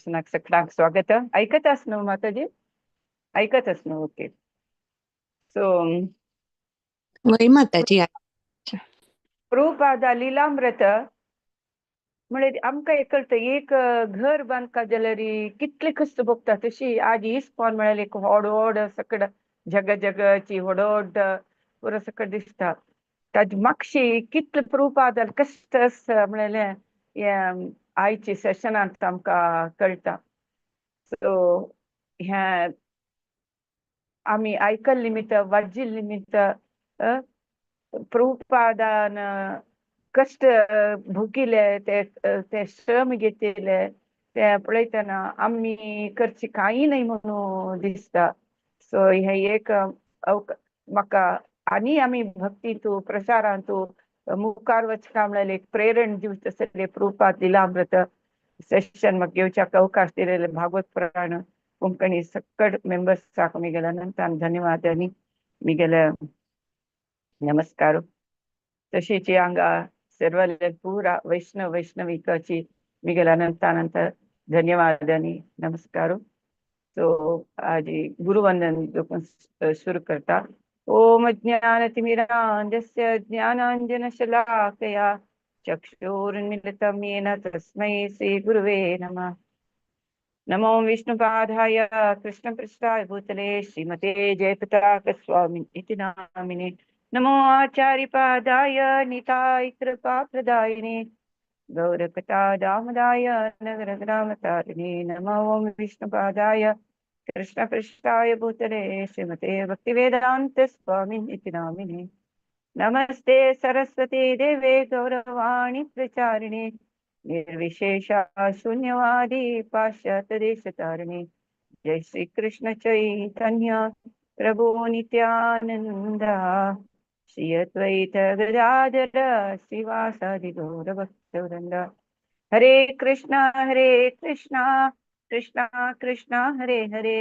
सेशनाक सगळ्यांक स्वागत. ऐकत आस न्हू माताजी? ऐकत आस न्हू? ओके, सो वय माताजी. प्रभुपादा लीलामृत म्हळ्यार आमकां एक कळटा, एक घर बांदका जाल्यार कितले कश्ट भोगता, तशी आज इस्कॉन म्हळ्यार एक व्हड व्हड सकड जग जगची व्हड व्हड पुरो सकट दिसता. ताजे मागशी कितले प्रभुपादान कश्ट आसा म्हळ्यार हें आयचे सेशनांत आमकां कळटा. सो हें आमी आयकल्ले निमित्त, वाजिल्ले निमित्त, प्रभुपादान कश्ट भोगिले, ते ते श्रम घेतिले, ते पळयतना आमी करची कांय न्हय म्हणून दिसता. सो हें एक म्हाका आनी आमी भक्तींतू प्रचारांतू मुखार वचका म्हळ्यार एक प्रेरण दिवचें तसलें प्रभुपाद लीलामृत सेशन म्हाका घेवच्याक अवकाश दिलेले भागवत पुराण कोंकणी सकट मेंबर्साक मिगेल्या नंतर धन्यवाद आनी मिगेले नमस्कार. तशीच हांगा सर्वले पुरा वैष्णव वैष्णविकाची मिगेल्या अनंत धन्यवाद आनी नमस्कार. सो आज गुरुवंदन देखून सुरू करता. ओम ज्ञानतिमिरान्धस्य ज्ञानाञ्जनशलाकया चक्षुरुन्मीलितं येन तस्मै श्रीगुरुवे नमः. नमो विष्णुपादाय कृष्णपृष्ठाय भूतले श्रीमते जयपताक स्वामी इति नामिने. नमो आचार्यपादाय निताय कृपाप्रदायिने गौरकथा दामदाय नगरग्रामतारिणे. नमो विष्णुपादाय कृष्णपृष्ठाय भूतले श्रीमते भक्तिवेदान्त स्वामिन् इति नामिने. नमस्ते सरस्वती देवे गौरवाणी प्रचारिणे निर्विशेष शून्यवादी पाश्चात्य देशतारिणे. जय श्री कृष्ण चैतन्य प्रभु नित्यानंद श्री अद्वैत गदाधर श्रीवासादि गौर भक्तवृंद. हरे कृष्णा हरे कृष्णा कृष्णा कृष्णा हरे हरे,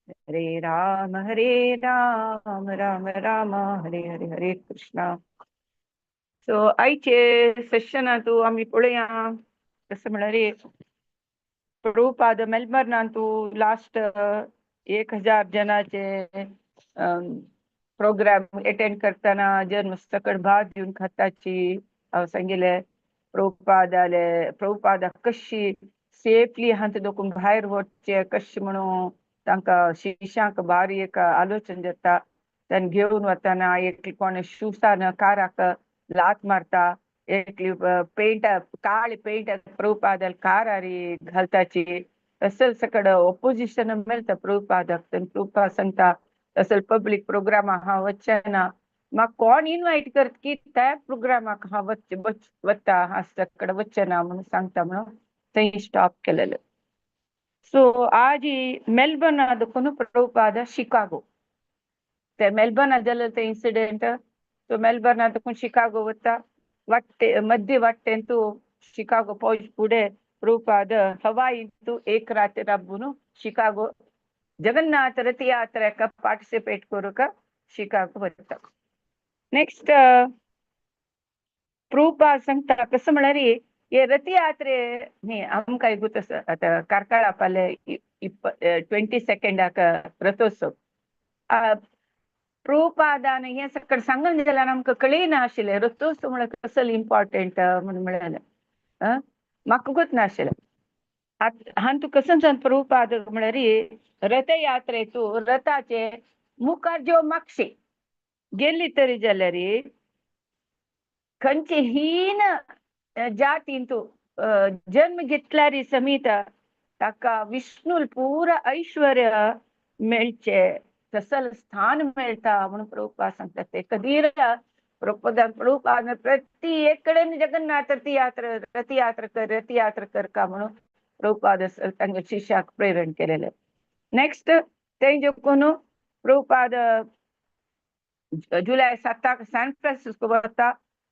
हरे राम हरे राम राम राम हरे हरे, हरे कृष्णा. सो आयचे सेशनांतू आमी पळोवया, कसं म्हळ्यार प्रभुपाद मेलबर्नांतू लास्ट 1000 जनाचे प्रोग्राम अटेंड करताना जन सकट भात दिवन खाताची. हांव सांगिलें प्रभुपादाले प्रभुपादाक कशी सेफली हांत दोकून भायर वचचें कशें म्हणून तांकां शिश्यांक भारी एक आलोचन जाता. तांकां घेवन वतना एक कोण शुसान काराक लात मारता, एकली पेंट काळी पेंट प्रभुपादाल कारारी घालताची. असल सकड ओपोजिशन मेळटा प्रभुपादाक. प्रभुपाद सांगता, असल पब्लीक प्रोग्रामाक हांव वचचें ना, म्हाका कोण इनवायट करत की त्या प्रोग्रामाक हांव वच वता, हांव सकड वचचें ना म्हणून सांगता म्हणून थंय स्टॉप केलेलें. सो आज मेलबर्ना देखून प्रभुपाद शिकागो, ते मेलबर्ना जालें ते इन्सिडेंट. सो मेलबर्ना देखून शिकागो वता, वाटे मध्य वाटेंतू शिकागो पावच फुडें प्रभुपाद हवाईंतू एक रात राबून शिकागो जगन्नाथ रथयात्रेक पार्टिसिपेट करूंक शिकागो वता. नेक्स्ट प्रभुपाद सांगता, कसं म्हळ्यार हे रथयात्रे न्ही आमकां गोत आसा. आतां कार्कळा पाले 22 सेकेंडाक रथोत्सव. प्रभुपादान हें सकट सांगून जाल्यार आमकां कळना आशिल्लें रथोत्सव म्हळ्यार कसलो इम्पॉर्टंट म्हणून म्हळ्यार म्हाका गोत नाशिल्लें. हांतू कसं जावन प्रभुपाद म्हळ्यार रथयात्रेतू रथाचे मुखार ज्यो मागशी गेली तरी जाल्यार खंयचे हीन जातींतू जन्म घेतल्यार समीत ताका विष्णूल पुरा ऐश्वर्य मेळचे तसल स्थान मेळटा म्हणून प्रभुपाद सांगतात. ते कधीर प्रभुपाद प्रभुपाद प्रति एक कडेन जगन्नाथ रथयात्रा रथयात्रा कर, रथयात्रा कर का म्हणून प्रभुपाद तांच्या शिष्याक प्रेरण केलेले. नेक्स्ट तेंजे कोण प्रभुपाद जुलय 7 सॅन फ्रान्सिस्को वता,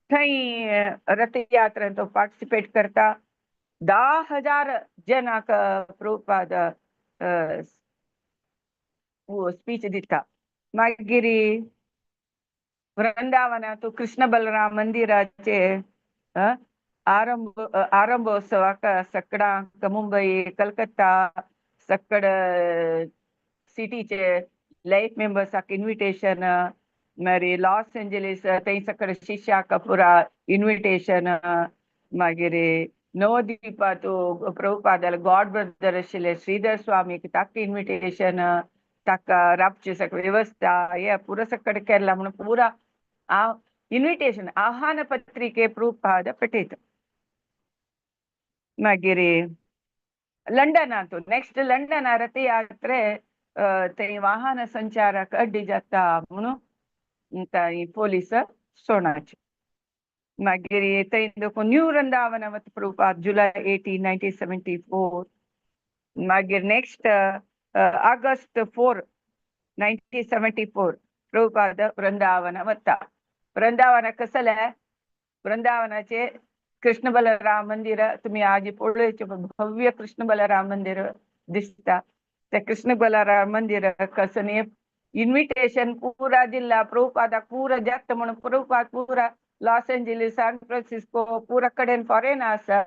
थंय रथयात्रेन तो पार्टिसिपेट करता. 10,000 जनाक प्रभुपाद स्पीच दिता. मागीर वृंदावनात कृष्ण बलराम मंदिराचे आरंभोत्सवाक सगळ्यांक मुंबई, कलकत्ता सगळ सिटीचे लायफ मेंबर्साक इन्विटेशन, मागीर लॉस एंजलीस थंय सगळे शिष्याक पुरा इन्विटेशन, मागीर नवद्वीपांतू प्रभुपादाले गॉड ब्रदर आशिल्ले श्रीधर स्वामीक ताका इन्विटेशन, ताका राबची सगळी वेवस्था हे पुरा सगळे केला म्हणून पुरा इन्विटेशन आव्हान पत्रिके प्रभुपाद पठयता. मागीर लंडनांतू नेक्स्ट लंडना रथयात्रे थंय वाहन संचाराक अड्डी जाता म्हणून थंय पोलीस सोणाचे. मागीर थंय देखून न्यू वृंदावन वता प्रभुपाद जुलय 18 1974. मागीर नेक्स्ट ऑगस्ट 4 1974 प्रभुपाद वृंदावन वता. वृंदावन कसलें, वृंदावनाचे कृष्ण बलराम मंदिर तुम्ही आज पळोवचे भव्य कृष्ण बलराम मंदिर दिसता. ते कृष्ण बलराम मंदिर कसं इन्विटेशन पुरा दिला प्रभुपादाक पुरा जाता म्हणून प्रभुपाद पुरा लॉस एंजलीस, सॅन फ्रान्सिस्को पुरा कडेन फॉरेन आसा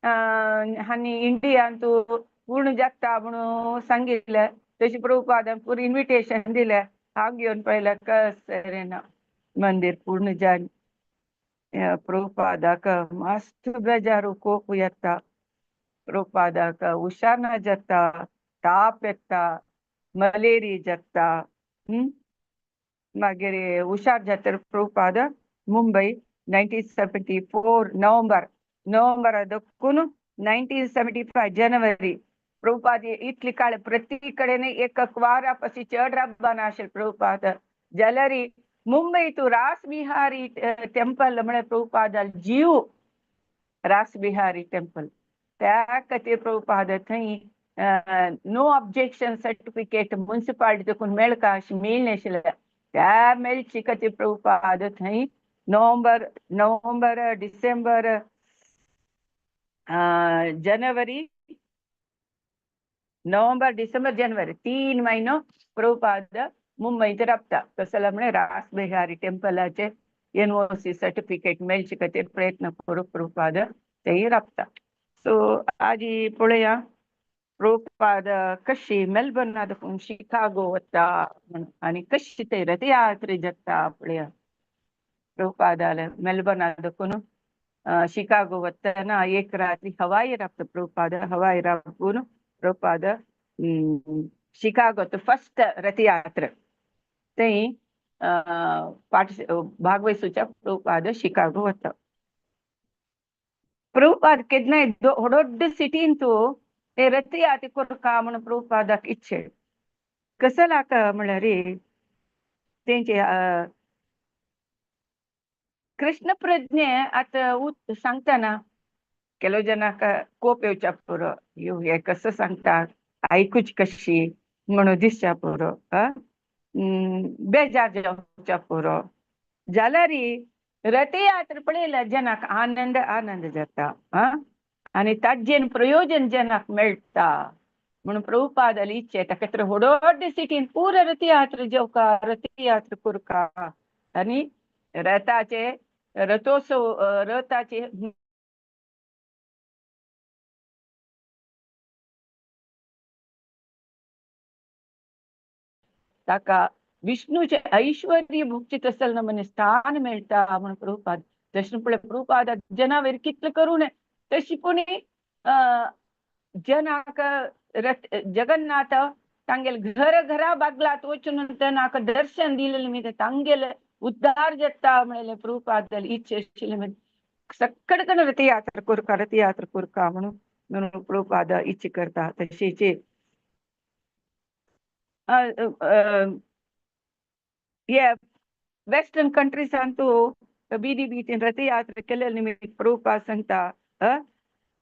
आनी इंडियांतू पूर्ण जाता म्हणून सांगिल्लें. तशें प्रभुपादान पुरा इन्विटेशन दिलें. हांव घेवन पळयलें कसं ना मंदिर पूर्ण जालें. प्रभुपादाक मस्त बेजारू कोप येता, प्रभुपादाक हुशार ना जाता, ताप येता, मलेरिया जाता. मागीर हुशार जाता प्रभुपाद मुंबई 1974 नोव्हेंबर, नोव्हेंबरा देखून 1975 जनवरी प्रभुपाद इतली काळ प्रति कडेन एक वारा पशी चड राबना आशिल्ले प्रभुपाद. जाल्यार मुंबई तू रास बिहारी टेम्पल म्हळ्यार प्रभुपाद जीव रास बिहारी टेम्पल त्या खातीर प्रभुपाद थंय नो ऑब्जेक्शन सर्टिफिकेट मुन्सिपालिटी देखून मेळका अशें मेळनाशिल्लें. त्या मेळचे खातीर प्रभुपाद थंय नोव्हेंबर, नोव्हेंबर, डिसेंबर, जनवरी, नोव्हेंबर, डिसेंबर, जनवरी 3 महिनो प्रभुपाद मुंबईत राबता. कसला म्हळ्यार रास बिहारी टेम्पलाचे एनओसी सर्टिफिकेट मेळचे खातीर प्रयत्न करूंक प्रभुपाद थंय राबता. सो आजी पळया प्रभुपाद कशी मेलबर्ना देखून शिकागो वता आनी कशी ते रथयात्रे जाता पळया. प्रभुपादाले मेलबर्ना देखून शिकागो वतना एक रात्री हवाई राबता प्रभुपाद. हवाई राबून प्रभुपाद शिकागो फर्स्ट रथयात्रा थंय भागवसूच्या प्रभुपाद शिकागो वता. प्रभुपाद केन्नाय व्हड सिटींतू ते रथयात्रा करका म्हणून प्रभुपादाक इच्छे कसलाक म्हळ्यार तेंचे कृष्ण प्रज्ञे आतां सांगतना ಕೆಲವು ಜನಾಕ कोप येवच्या पुरो, यो हे कसं सांगता आयकूच कशी म्हणून दिसच्या पुरो, बेजार जावच्या पुरो. जाल्यार रथयात्रा पळयल्यार जनाक आनंद आनंद जाता आनी ताजेन प्रयोजन जनाक मेळटा म्हणून प्रभुपादाली इच्छा ताका तर व्हड सिटीन पुरा रथयात्रा जेवका, रथयात्रा करका आनी रथाचे रथोत्सव रथाचे ताका विष्णूचे ऐश्वर्य भोगचे तसल नमने स्थान मेळटा म्हणून प्रभुपाद. तशें पळय प्रभुपाद जनावर कितलें करूं नये तशी पूण जनाक जगन्नाथ तांगेले घर घरा बागलात वचून तेनाक दर्शन दिलेलें निमित्त तांगेले उद्धार जाता म्हणलें प्रभुपादाली इच्छा आशिल्ली. सगळे कडेन रथयात्रा करका, रथयात्रा करका म्हणून म्हणून प्रभुपाद इच्छा करता. तशीच हे वेस्टर्न कंट्रीजांतू बीदी बीतीन रथयात्रा केल्ले निमित्त प्रभुपाद सांगता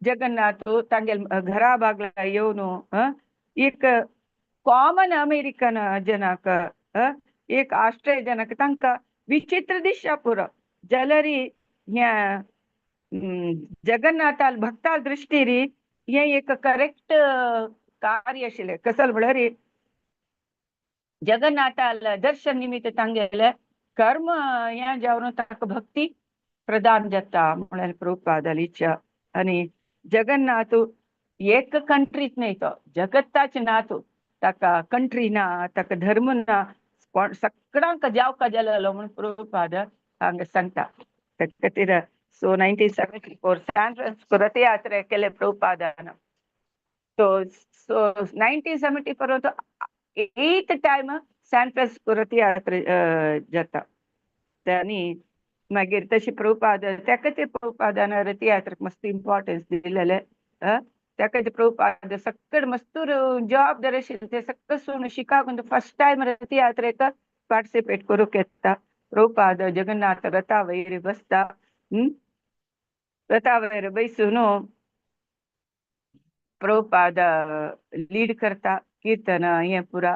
जगन्नाथ तांगेले घरा बागला येवन एक कॉमन अमेरिकन जनाक एक ऑस्ट्रेलिया जनाक तांकां विचित्र दिसता पुरो. जाल्यार ह्या जगन्नाथाल भक्ताल दृश्टीर हें एक करेक्ट कार्य आशिल्लें. कसल म्हळ्यार जगन्नाथाल दर्शन निमित्त तांगेले कर्म हें जावन ताका भक्ती प्रदान जाता म्हणून प्रभुपादाली इच्छा. आनी जगन्नाथ एक कंट्रीच न्हय, तो जगत्ताच ना, तो ताका कंट्री ना, ताका धर्म ना, कोण सगळ्यांक जावका जालेलो म्हणून प्रभुपाद हांगा सांगता. त्या खातीर सो 1974 सॅन फ्रान्सिस्को रथयात्रा केले प्रभुपादान. So 1974 eighth time San Francisco Rath Yatra जाता. आनी मागीर तशी प्रभुपाद त्या खातीर प्रभुपादान रथयात्रेक मस्त इम्पॉर्टन्स दिलेले. त्या खातीर प्रभुपाद सगळे मस्तूर जबाबदार आशिल्ले ते सगळे सोडून शिकागोन फर्स्ट टायम रथयात्रेक पार्टिसिपेट करूंक येता. प्रभुपाद जगन्नाथ रथा वयर बसता. रथा वयर बैसून प्रभुपाद लीड करता कीर्तन हें पुरा.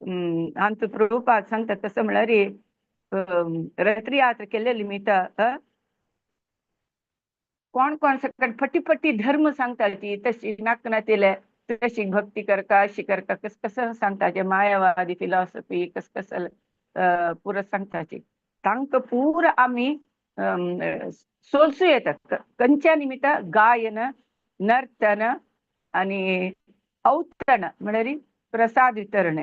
आमचो प्रभुपाद सांगता तसं म्हळ्यार रथयात्रा केल्ले निमित्त कोण कोण सगळे फटी फटी धर्म सांगता ती तशी नाक नातिले तशी भक्ती करका, अशी करका, कस कसं सांगता जे मायावादी फिलॉसॉफी कस कसं पुरा सांगताची. तांकां पुरा आमी सोलसू येता कंच्या निमित्त गायन, नर्तन आनी औतण म्हळ्यार प्रसाद वितरण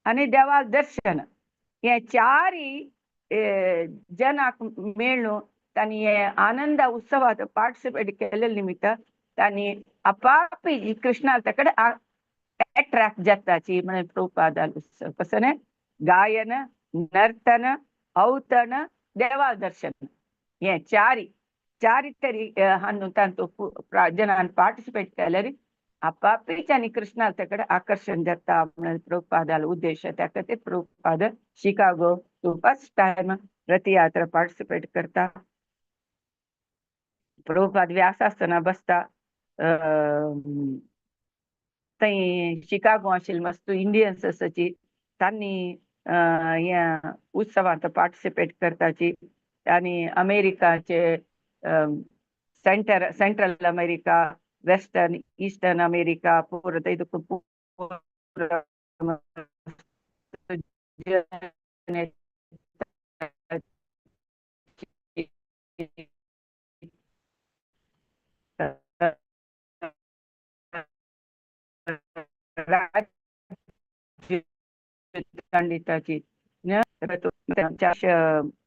आनी देवा दर्शन हे चारी जनाक मेळून तांणी हे आनंद उत्सवात पार्टिसिपेट केल्ले निमित्त तांणी आपापी कृष्णा कडेन अट्रॅक्ट जाताची म्हणून प्रभुपादाल उत्सव कसं न्हय गायन, नर्तन, औतण, देवा दर्शन हे चारी चारी तरी हांदून तांतू जनान पार्टिसिपेट केल्यार आपापीच आनी कृष्णा कडेन आकर्शण जाता म्हणून प्रभुपादाल उद्देश. त्या खातीर प्रभुपाद शिकागो तू फर्स्ट टायम रथयात्रा पार्टिसिपेट करता. प्रभुपाद व्यासासना बसता. थंय शिकागो आशिल्ले मस्त इंडियन्स आसाची तांणी ह्या उत्सवांत पार्टिसिपेट करताची. आनी अमेरिकाचे central America, western, eastern America पुरो थंय तुका पंडिताची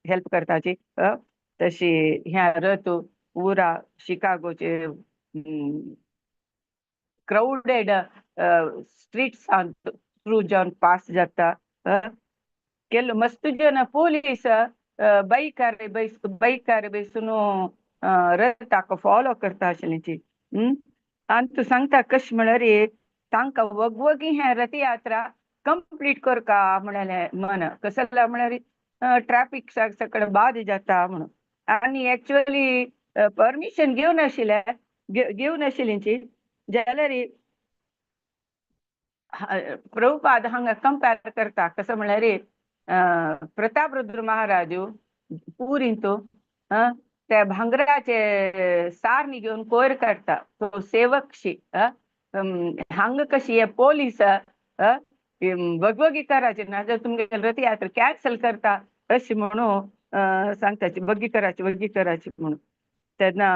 हेल्प करताची. तशी ह्या रथ पुरा शिकागोचे क्राउडेड स्ट्रीट्सान थ्रू जावन पास जाता. केल्लो मस्त जन पोलीस बायकार बायकार बैसून रथाक फॉलो करता आशिल्ली. आनी तूं सांगता कशें म्हळ्यार तांकां वगवगी हें रथयात्रा कंप्लीट करका म्हणलें मन कसला म्हळ्यार ट्रॅफिक सगळें बाद जाता म्हणून. आनी एक्चुअली परमिशन घेवन आशिल्लें घेवन आशिल्ली जाल्यार प्रभुपाद हांगा कंपेर करता कसं म्हळ्यार प्रतापरुद्र महाराज पुरींत त्या भांगराचे सारणी घेवन कोयर काडटा तो सेवकशी. हांगा कशी हे पोलीस वगवगी करायचे ना जर तुमगे रथयात्रा कॅन्सल करता अशी म्हणून सांगताची वग्गी करायची वग्गी करायची म्हणून. तेन्ना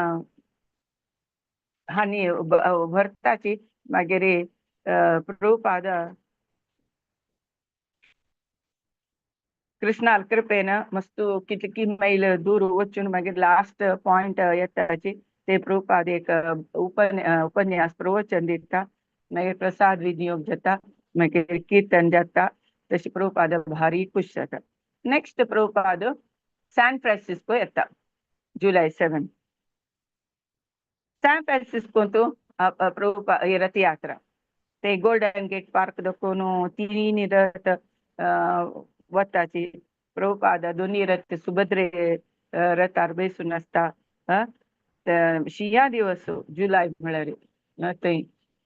हांणी व्हरताची मागीर प्रभुपाद कृष्णाल कृपेन मस्त कितकी मैल दूर वचून मागीर लास्ट पॉयंट येताची ते प्रभुपाद एक उपन्यास प्रवचन दिता. मागीर प्रसाद विनियोग जाता, मागीर कीर्तन जाता. तशी प्रभुपाद भारी खुश जाता. नेक्स्ट प्रभुपाद सॅन फ्रांसिस्को येता जुलय 7. सॅन फ्रांसिस्कोंत प्रभुपाद रथयात्रा ते गोल्डन गेट पार्क दाखोवन तीन रथ वताची. प्रभुपाद दोनी रथ सुभद्रे रथार बेसून आसता. शिंया दिवस जुलय म्हळ्यार थंय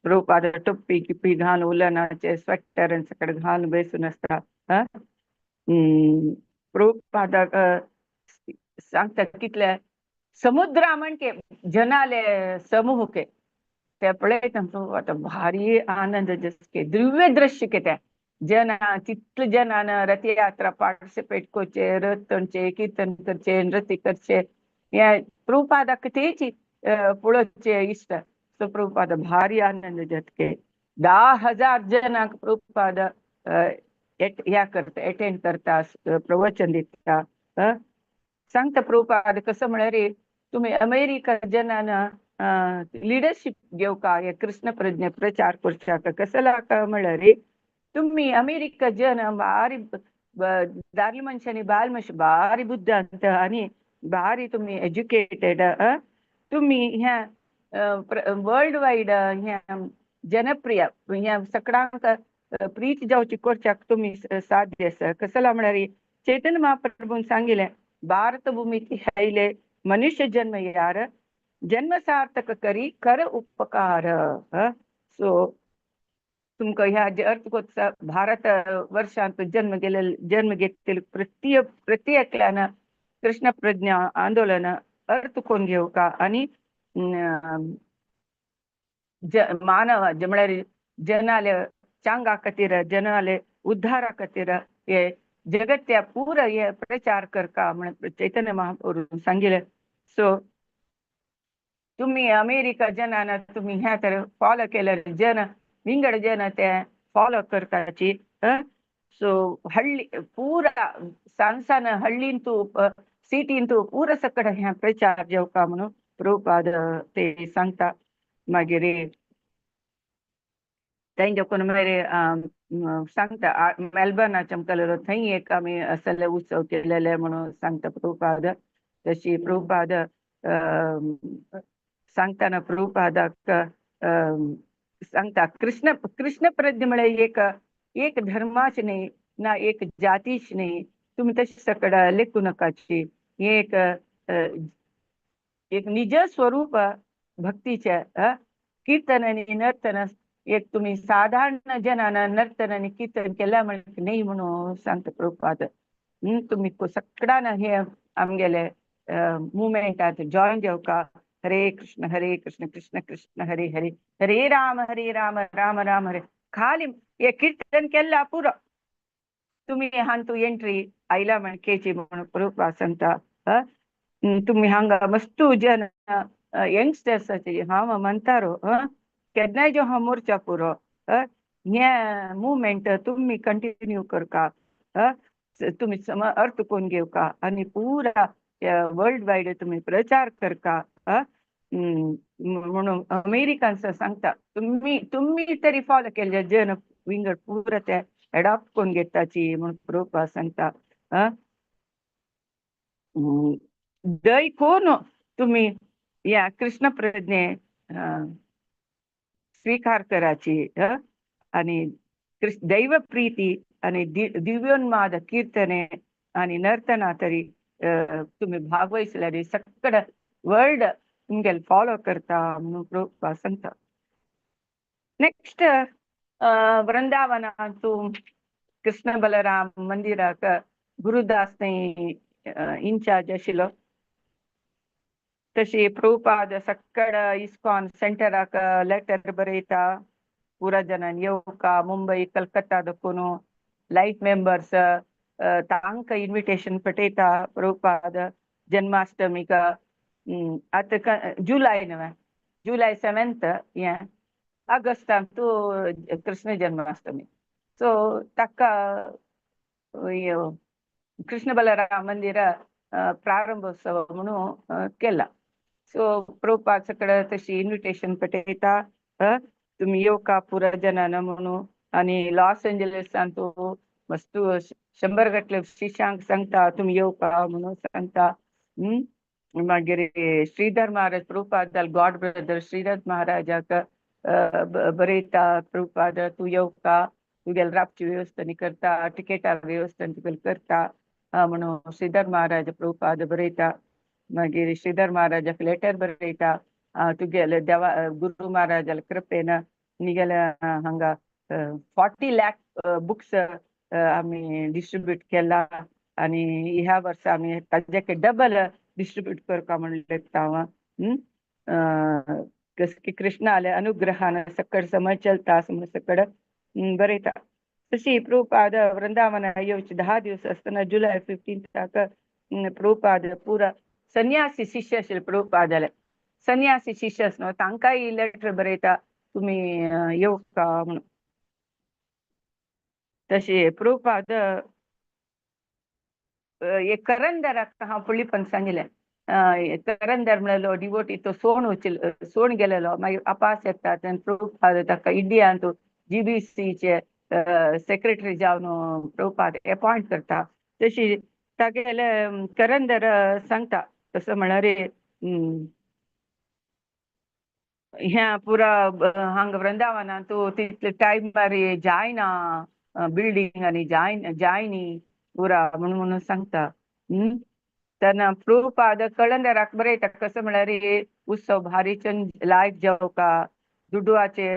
प्रभुपाद टोपी किपी घालून उलनाचे स्वेटर सगळे घालून बेसून आसता. प्रभुपादाक सांगता कितले समुद्रा म्हणके जनाले समूह के ते पळयता आतां भारी आनंद जसके दिव्य दृश्य के ते. जना तितले जनान रथयात्रा पार्टिसिपेट करचे, रथ तणचे, कीर्तन करचे, नृत्य करचे, हे प्रभुपादाक तेची पळोवचे इश्ट. सो प्रभुपाद भारी आनंद जातके. 10,000 जनांक प्रभुपाद ह्या करता, एटेंड करता, प्रवचन दिता. सांगता प्रभुपाद कसं म्हळ्यार तुमी अमेरिका जनान लिडरशीप घेवका हे कृष्ण प्रज्ञा प्रचार करच्याक. कसला म्हळ्यार तुम्ही अमेरिका जन भारी दादले मनशांनी बायल मनशां भारी बुद्धांत आनी भारी तुमी एज्युकेटेड. तुमी ह्या वर्ल्ड वायड ह्या जनप्रिय ह्या सगळ्यांक प्रीत जावची करच्याक तुमी साध्य आसा. कसला म्हळ्यार चैतन्य महाप्रभून सांगिलें, भारत भूमीत आयले मनुष्य जन्म यार जन्म सार्थक करी कर उपकार. सो तुमकां ह्या अर्थ भारत वर्षांत जन्म गेले जन्म घेतलेले प्रत्येकल्यान कृष्ण प्रज्ञा आंदोलन अर्थ कोण घेवका आनी मानव म्हळ्यार जनाले चांगा खातीर, जनाले उद्धारा खातीर हे जगत्या पूर हे प्रचार करका म्हण चैतन्य महाप्रभून सांगिलें. सो तुम्ही अमेरिका जनान तुम्ही ह्या तर फॉलो केल्यार जन विंगड जन ते फॉलो करताची. सो हಳ್ಳಿ पूरा सान सान हಳ್ಳಿಂतू सिटींतू पूरा सकड ह्या प्रचार जेवका म्हणून प्रभुपाद ते सांगता. मागीर थंय कोण मागीर सांगता मेलबर्नाच्या आमकां थंय एक आमी असले उत्सव केलेले म्हणून सांगता प्रभुपाद. तशी प्रभुपाद सांगताना प्रभुपादाक सांगता कृष्ण कृष्ण प्रज्ञ म्हळ्यार एक एक धर्माच न्ही ना एक जातीच न्ही, तुमी तशें सकड लेखू नाकाची. एक एक निज स्वरूप भक्तीचे कीर्तन आनी नर्तन एक तुम्ही साधारण जनान नर्तन आनी कीर्तन केल्या म्हण न्ही म्हणून सांगता प्रभुपाद. तुमी सगळ्यान हे आमगेले मुवमेंटात जॉयन जावका. हरे कृष्ण हरे कृष्ण कृष्ण कृष्ण हरे हरे हरे राम हरे राम राम राम हरे. खाली हे कीर्तन केला पुरो तुम्ही हांतू एंट्री आयला म्हण केची म्हणून प्रभुपाद सांगता. तुम्ही हांगा मस्तू जन यंगस्टर्स हांव म्हणतारो केन्नाय जो हांव मोर्चा पुरो हे मुवमेंट तुम्ही कंटिन्यू करका, तुम्ही अर्थ कोण घेवका आनी पुरा वर्ल्ड वायड तुम्ही प्रचार करका म्हणून अमेरिकन्स सांगता. तुम्ही तुम्ही तरी फॉलो केले जन विंगड पुरा ते अडॉप्ट करून घेताची म्हणून प्रभुपाद सांगता. दय कोण तुम्ही या कृष्ण प्रज्ञे स्वीकार कराची आणि दैव प्रीती आणि दिव्योन्माद कीर्तने आणि नर्तना तरी तुम्ही भागवयसल्यार सगळं वर्ल्ड तुमगेले फॉलो करता म्हणून प्रभुपाद सांगता. नेक्स्ट वृंदावनांतू कृष्ण बलराम मंदिराक गुरुदास इन्चार्ज आशिल्लो. तशी प्रभुपाद सक्कड इस्कॉन सेंटराक लेटर बरयता, पुरा जनान येवका मुंबई कलकत्ता दखून लायफ मेंबर्स तांकां इन्विटेशन पठयता प्रभुपाद जन्माष्टमीक. आतां जुलय न्हय जुलय 7 हें ऑगस्टाक तूं कृष्ण जन्माष्टमी. सो ताका कृष्ण बलराम मंदिर प्रारंभोत्सव म्हणून केला. सो प्रभुपाद सगळं तशी इन्विटेशन पठयता तुमी येवका पुरा जनान म्हणून. आनी लॉस एंजलिसान तूं मस्तू 100 गटले शिष्यांक सांगता तुमी येवका म्हणून सांगता. मागीर श्रीधर महाराज प्रभुपाद गॉड ब्रदर श्रीधर महाराजाक बरयता प्रभुपाद तूं येवका तुगेले राबची वेवस्था करता, टिकेटा वेवस्था तुगेले करता म्हणून श्रीधर महाराज प्रभुपाद बरयता. मागीर श्रीधर महाराजाक लेटर बरयता तुगेले देवा गुरु महाराजाले कृपेन निगेले हांगा 40 लाख बुक्स आमी डिस्ट्रिब्यूट केला आनी ह्या वर्सा आमी ताजे डबल डिस्ट्रिब्यूट करपा म्हणून लेखता हांव. की कृष्णाले अनुग्रहान सकड समज चलता असं म्हणून सकड बरयता. तशी प्रभुपाद वृंदावना येवचे 10 दिवस आसतना जुलय 15 प्रभुपाद पुरा संन्यासी शिष्य आशिल्ले प्रभुपादाले संन्यासी शिष्य आसलो तांकांय लेटर बरयता तुमी येवका म्हणून. तशें प्रभुपाद एक करंदराक हांव फुडली पण सांगिल्लें. करंदर म्हणलो डिवोटी तो सोण वचिल सोण गेलेलो मागीर अपास येता तेन्ना प्रभुपाद ताका इंडियांत जीबीसीचे सेक्रेटरी जावन प्रभुपाद एपॉयंट करता. तशी तागेले करंदर सांगता तसो म्हळ्यार ह्या पुरा हांगा वृंदावनांत तितले टायमार जायना बिल्डींग आनी जायनी पुरा म्हणून म्हणून सांगता. तेन्ना प्रभुपाद कळंदराक बरयता कसो म्हळ्यार उत्सव भारीचन लायक जेवका दुडवाचे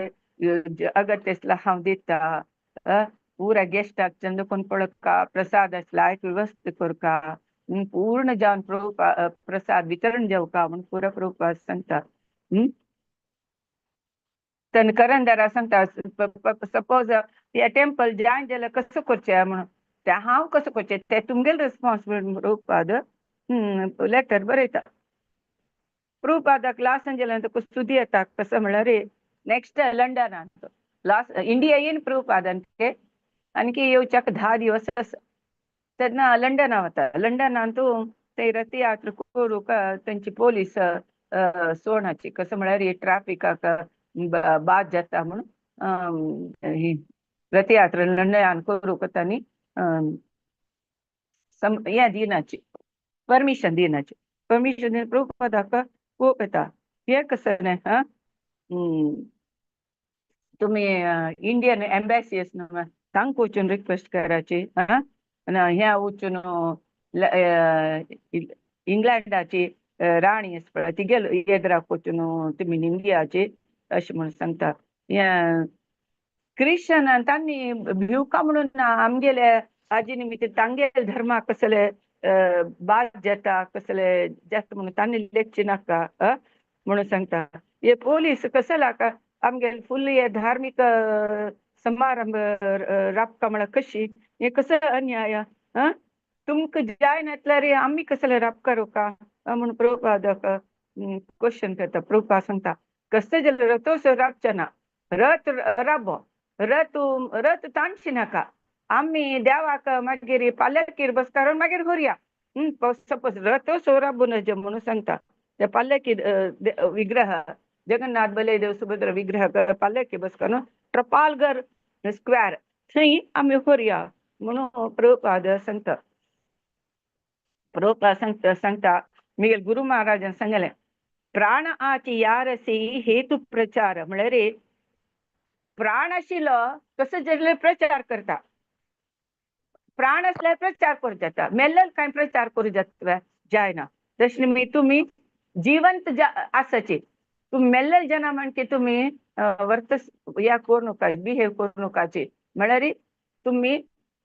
अगत्य हांव दिता पुरा गेस्टाक चंद कोण पळका प्रसाद लायक व्यवस्था करका पूर्ण जावन प्रभुपा प्रसाद वितरण जेवका म्हणून पुरा प्रभुपाद सांगता. तेन्ना करंदरा सांगता सपोज हे टेम्पल जॉयन जाल्यार कसो करचें म्हणून तें हांव कसो करचें तें तुमगेलें रिस्पॉन्सिबिलिटी प्रभुपाद लेटर बरयता. प्रभुपादाक लॉस एंजलांत सुदी येता कसो म्हळ्यार नेक्स्ट लंडनांत लॉस इंडिया येन प्रभुपाद आणखी येवच्याक 10 दिवस आसा तेन्ना लंडना वता. लंडनांत ते रथयात्रा करूंक तेंची पोलीस सोणाची कसो म्हळ्यार ट्राफिकाक बाद जाता म्हणून ही रथयात्रा लंडनान करूंक तांणी हें दिनाची परमिशन दिनाची परमिशन दिवन प्रभुपादाक कोप येता हें कसलें हा तुमी इंडियन एम्बॅसी आसा न्हू तांकां वचून रिक्वेस्ट कराची आं ह्या वचून इंग्लंडाची राणी आसा पळय तिगेल येद्राक वचून तुमी इंडियाची अशें म्हणून सांगता. हें क्रिश्चन तांणी भिवका म्हणून आमगेले हाजे निमित्त तांगेले धर्माक कसले बाद जाता कसले जाता म्हणून तांणी लेखचे नाका म्हणून सांगता. हे पोलीस कसला आमगेले फुल हे धार्मीक समारंभ राबका म्हळ्यार कशी हे कसो अन्याय आं तुमकां जाय नासल्यार आमी कसले राबका रोका म्हणून प्रभुपादाक क्वेश्चन करता. प्रभुपाद सांगता कसले जाल्यार रथोत्सव राबचे ना रथ राबो रथ रथ ताणशी नाका आमी देवाक मागीर पालकीर बसकारून मागीर व्हरया सपोज रथोत्सव राबू नज म्हणून सांगता. ते पालकी विग्रह जगन्नाथ बलदेव सुभद्रा विग्रह पालकी बसकारून ट्रपालगर स्क्वेअर थंय आमी व्हरया म्हणून प्रभुपाद सांगता. प्रभुपाद सांगता सांगता मिगेल गुरु महाराजान सांगलें प्राण आची यारसी हेतू प्रचार म्हळ्यार प्राण आशिल्लो कसो जाल्यार प्रचार करता प्राण आसल्यार प्रचार करूं जाता मेल्ल्यार कांय प्रचार करूं जाता जायना. तशें न्ही तुमी जिवंत आसाची तुमी मेल्ले जना म्हणके तुमी वर्त ह्या करूं नाका बिहेव करूं नाकाची म्हळ्यार तुमी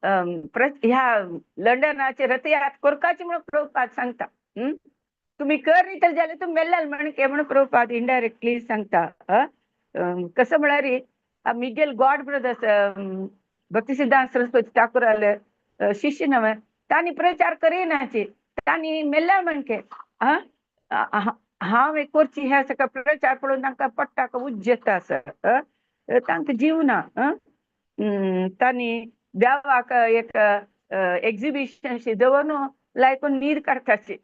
ह्या लंडनाचे रथयात्रा करपाची म्हणून प्रभुपाद सांगता. तुमी कर न्ही तर जाल्यार तुमी मेल्ल्याल म्हणके म्हणून प्रभुपाद इनडायरेक्टली सांगता. कसो म्हळ्यार मिगेल गॉड ब्रदर्स भक्तिसिद्धांत सरस्वती ठाकूराले शिष्य नव्हे तांणी प्रचार करिनाची तांणी मेल्ल्या म्हणके हांव एक करची ह्या सगळो प्रचार पळोवन तांकां पडटा उज्जेता आसा तांकां जीव ना. तांणी देवाक एक एक्झिबिशन दवरून लायकून नीर काडटाची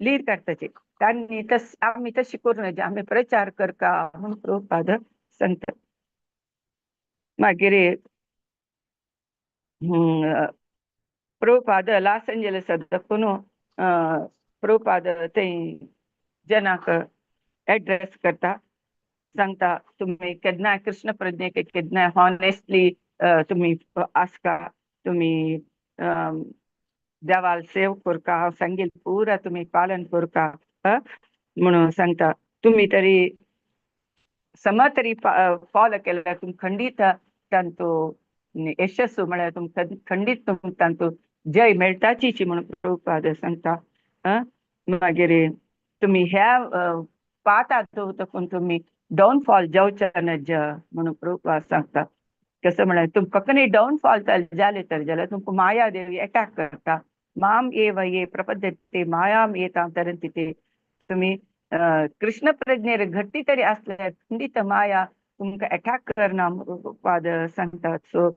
लीर काडटाची तांणी तस आमी तशी करूं नजे आमी प्रचार करका म्हणून प्रभुपाद सांगता. मागीर प्रभुपाद लॉस एंजलस दाखोवन प्रभुपाद थंय जनाक एड्रेस करता सांगता तुमी केन्नाय कृष्ण प्रज्ञेक केन्नाय हॉनेस्टली तुमी आसका तुमी देवाल सेव करका हांव सांगील पुरा तुमी पालन करका म्हणून सांगता. तुमी तरी सम तरी फॉलो केल्यार तुमकां खंडीत तांचो यशस्व म्हळ्यार तुमकां खंडीत तुमकां तांचो जय मेळटाचीच म्हणून प्रभुपाद सांगता. मागीर तुमी ह्या पाता दवरतकून तुमी डाउनफॉल जावचे नज म्हणून प्रभुपाद सांगता. कसं म्हळ्यार तुमकां कनी डाउनफॉल जाले तर जाल्यार तुमकां माया देवी अटॅक करता. माम एव ये प्रपद्यते मायाम येतां तरंती ते. तुमी कृष्ण प्रज्ञेर घट्टी तरी असल्यार खंडीत माया तुमकां अटॅक करना पाद सांगतात. सो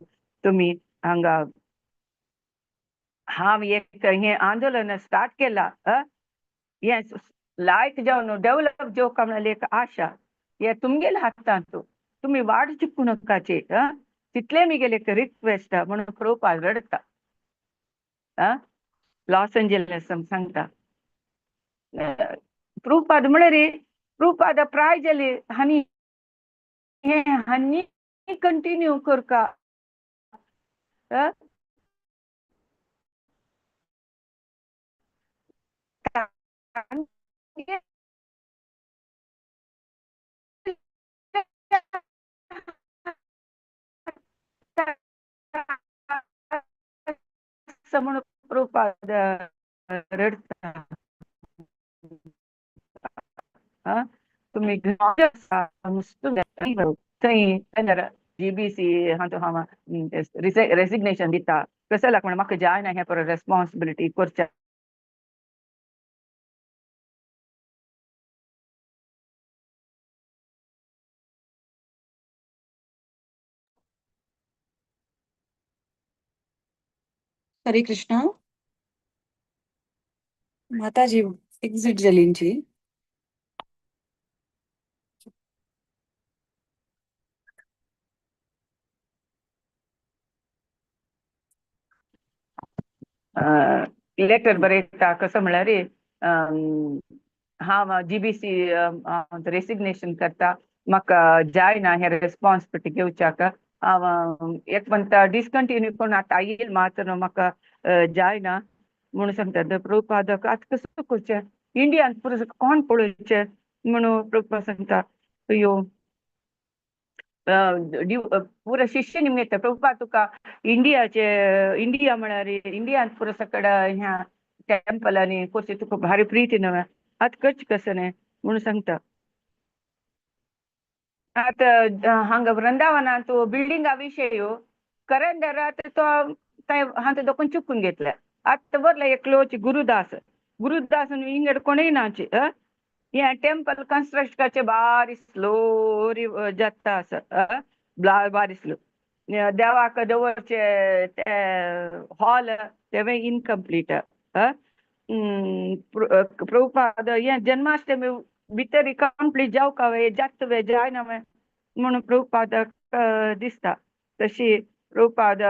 तुमी हांगा हांव एक हें आंदोलन स्टार्ट केलां, हें लायक जावन डेव्हलप जावंक म्हळ्यार एक आशा हे तुमगेले हातांत, तुमी वाट चुकूं नाकाचे, तितलें मिगेले एक रिक्वेस्ट म्हणून प्रभुपाद रडटा. लॉस एंजलिस सांगता प्रभुपाद म्हळ्यार प्रभुपाद प्राय जाली आनी हें आनी कंटिन्यू करका. म्हणून प्रभुपाद रडटा. तुमी थंय जीबीसी हांव हांव रेसिग्नेशन दिता कसं लागून म्हाका जायना हें परत रेस्पॉन्सिबिलिटी करच्या. हरे कृष्णा. माताजी एक्झिट जालींची. लेटर बरयता कसं म्हळ्यार हांव जीबीसी रेसिग्नेशन करता, म्हाका जायना हें रेस्पॉन्सिबिलिटी घेवच्याक, हांव एक म्हणटा डिसकंटिन्यू करून आतां येयल मात्र म्हाका जायना म्हणून सांगता. प्रभुपाद आतां कसो करचें, इंडियान पुरो कोण पळोवचें म्हणून प्रभुपाद सांगता. यो पुरो शिष्य निमगेता प्रभुपाद तुका इंडियाचे, इंडिया म्हळ्यार इंडियान पुरो सकड ह्या टेम्पलांनी करचें तुका भारी प्रिती न्हय, आतां करचें कसं न्हय म्हणून सांगता. आतां हांगा वृंदावनांत बिल्डिंगा विशय करंदर आतां तो हांगा दोकून चुकून घेतल्या. आतां वरला एकलोच गुरुदास, गुरुदास इंगड कोणूय नाचे. हें टेम्पल कन्स्ट्रक्शनाचे बारीक स्लोरी जाता आसा, बारीक स्लो. देवाक दवरचे ते हॉल तेवूय इनकम्प्लीट. प्रभुपाद हें जन्माष्टमी भितर कंप्लीट जावंक वे जाता वे जायना वे म्हणून प्रभुपादाक दिसता. तशी प्रभुपाद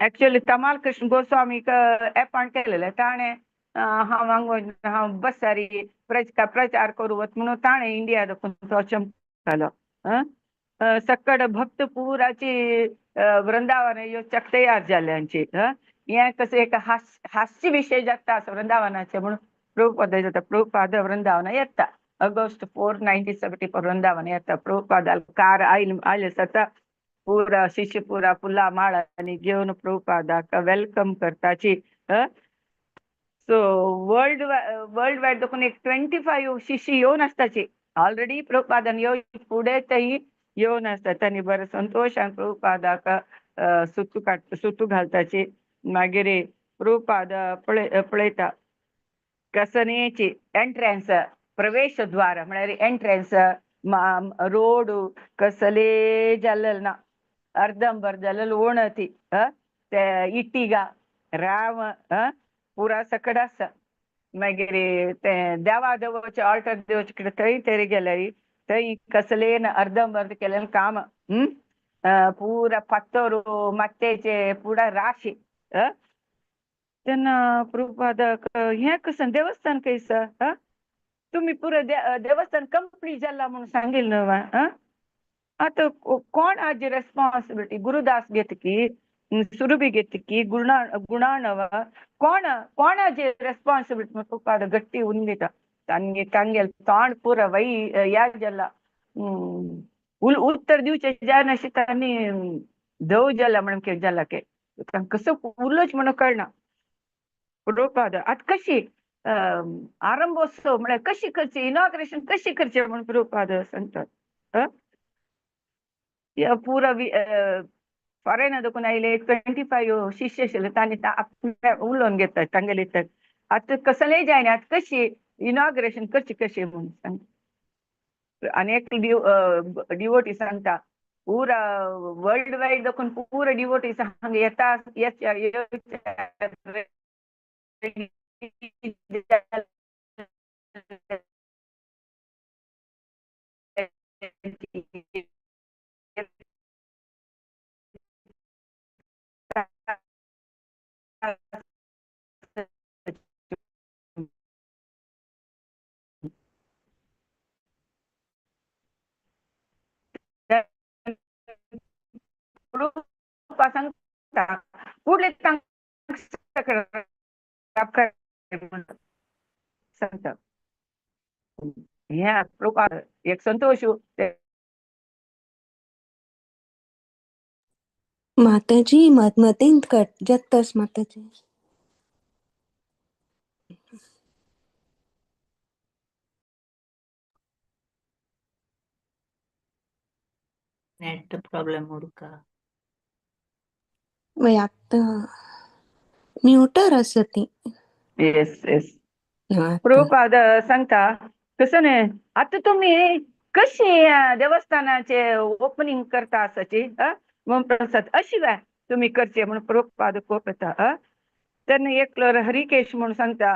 एक्चुअली तमाल कृष्ण गोस्वामीक एपॉयंट केलेलें, ताणें हांव हांगा हांव बसारी प्रचार करूं वत म्हणून ताणें इंडिया दाखोवन तो चमकालो. सकड भक्त पुराची वृंदावन येवच्याक तयार जाल्यांची. हें कसं एक हास्य विशय जाता आसा वृंदावनाचे म्हणून प्रभुपाद जाता. प्रभुपाद वृंदावन येता ऑगस्ट 4, 1974 वृंदावन येता. प्रभुपादाल कार आयल आयले जाता पुरा शिष्य पुरा फुलां माळांनी घेवन प्रभुपादाक welcome करताची. सो वर्ल्ड वर्ल्ड वायड देखून एक 25 शिष्य येवन आसताची ऑलरेडी प्रभुपादान येवन फुडें तेय येवन आसतात आनी बरें संतोशान प्रभुपादाक सुतू काड सुतू घालताची. मागीर प्रभुपाद पळयता कसनेची एंट्रन्स प्रवेश द्वार म्हळ्यार एंट्रन्स रोड कसले जाल्लेल ना, अर्दंबर जाल्लेल ओणती, ते इटिगा राव पुरा सकड आसा. मागीर ते देवा देवचे ऑल्टर देवचे कडेन थंय तरी गेल्यार थंय कसले ना अर्दंबर्द केलेलें काम, पुरा फातोर मातयेचे पुरा राशी. तेन्ना प्रभुपादाक हें कसं देवस्थान खंयसर, तुमी पुरो देवस्थान कंप्लीट जाला म्हणून सांगील न्हय. आतां कोण हाजी रेस्पॉन्सिबिलिटी, गुरुदास घेत की सुरभी घेत की गुणा गुणाणव कोण कोण हाजी रेस्पॉन्सिबिलिटी प्रभुपाद गट्टी उलयता. तांगे तांगेल तोंड पुरो वै ह्या जाला उत्तर दिवचें जायना तांणी धव जाला म्हणून कितें जाला के तांकां कसो उलोवचें म्हणून कळना. प्रभुपाद आतां कशी आरंभोत्सव म्हळ्यार कशी करची, इनॉग्रेशन कशी करचें म्हणून प्रभुपाद सांगतात. या पुरा फॉरेन देखून आयले 25 शिष्य आशिल्ले तांणी आपल्या उलोवन घेतात तांगेले. तर आतां कसलेय जायना, आतां कशी इनॉग्रेशन करची कशी म्हणून सांग. आनी एक डिवोटी सांगता, पुरा वर्ल्ड वायड देखून पुरा डिवोटी हांगा येता. सांगता पुढले सांगता ह्या एक संतोष. माताजी, मतींत कट जातास माताजी. नेट प्रॉब्लेम उरका. वय, आतां म्युटर आसा ती. Yes yes. आतां प्रभुपाद सांगता कसं न्हय, आतां तुमी कशी देवस्थानाचे ओपनिंग करता आसाची म्हणून प्रसाद अशी काय तुम्ही करचे म्हणून प्रभुपाद कोप येता. तेन्ना एकलो हरिकेश म्हणून सांगता,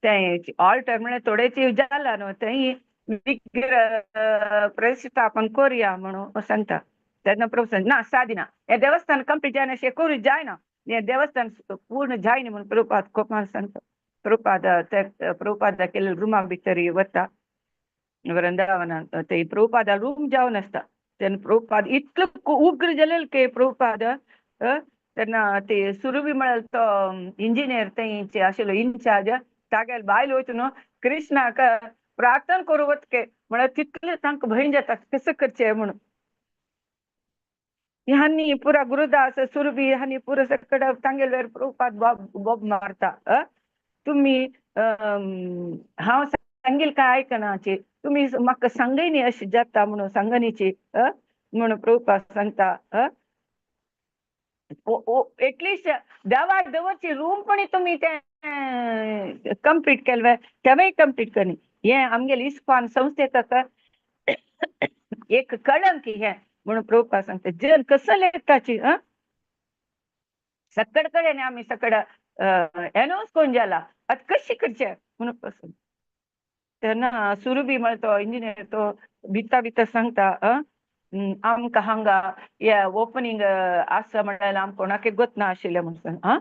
ते ऑल्टर म्हळ्यार थोडेची जाला न्हू, थंय विग्रह प्रतिष्ठापन करूया म्हणून सांगता. तेन्ना प्रभु ना सादिना, हे देवस्थान कंप्लीट जायना अशें करूं जायना, हे देवस्थान पूर्ण जायना म्हणून प्रभुपाद कोपान सांगता. प्रभुपाद ते प्रभुपादा केल्ले रुमा भितर वता वृंदावनात, ते प्रभुपादा रूम जावन आसता. तेन्ना प्रभुपाद इतलो उग्र जालेलो की प्रभुपाद तेन्ना ते सुरभी म्हळ्यार तो इंजिनियर थंय आशिल्लो इन्चार्ज, तागेले बायल वयता न्हू कृष्णाक प्रार्थना करूं वतके म्हळ्यार तितले तांकां भंय जाता कसं करचें म्हणून. ह्यांनी पुरा गुरुदास सुरभी ह्यांनी पुरा सकड तांगेले प्रभुपाद बॉब बॉब मारता, तुमी हांव सांगील काय आयकनाची, तुमी म्हाका सांगय न्ही अशें जाता म्हणून सांगनीची म्हणून प्रभुपाद सांगता. एटलिस्ट देवाक दवरची रूम पण तुमी ते कंप्लीट केले, तेवूय कंप्लीट करनी. हे आमगेले इस्कॉन संस्थेक एक कळंक हे म्हणून प्रभुपाद सांगता. जन कसं लेखताची सकड कडेन आमी सकड एनाउन्स करून जाला, आतां कशी करचे म्हणून प्रश्न. तेन्ना सुरभी म्हळ्यार तो इंजिनियर तो भिता भिता सांगता, आमकां हांगा हे ओपनिंग आसा म्हळ्यार आमकां कोणाकय गोत ना आशिल्लें म्हणून सांग. आं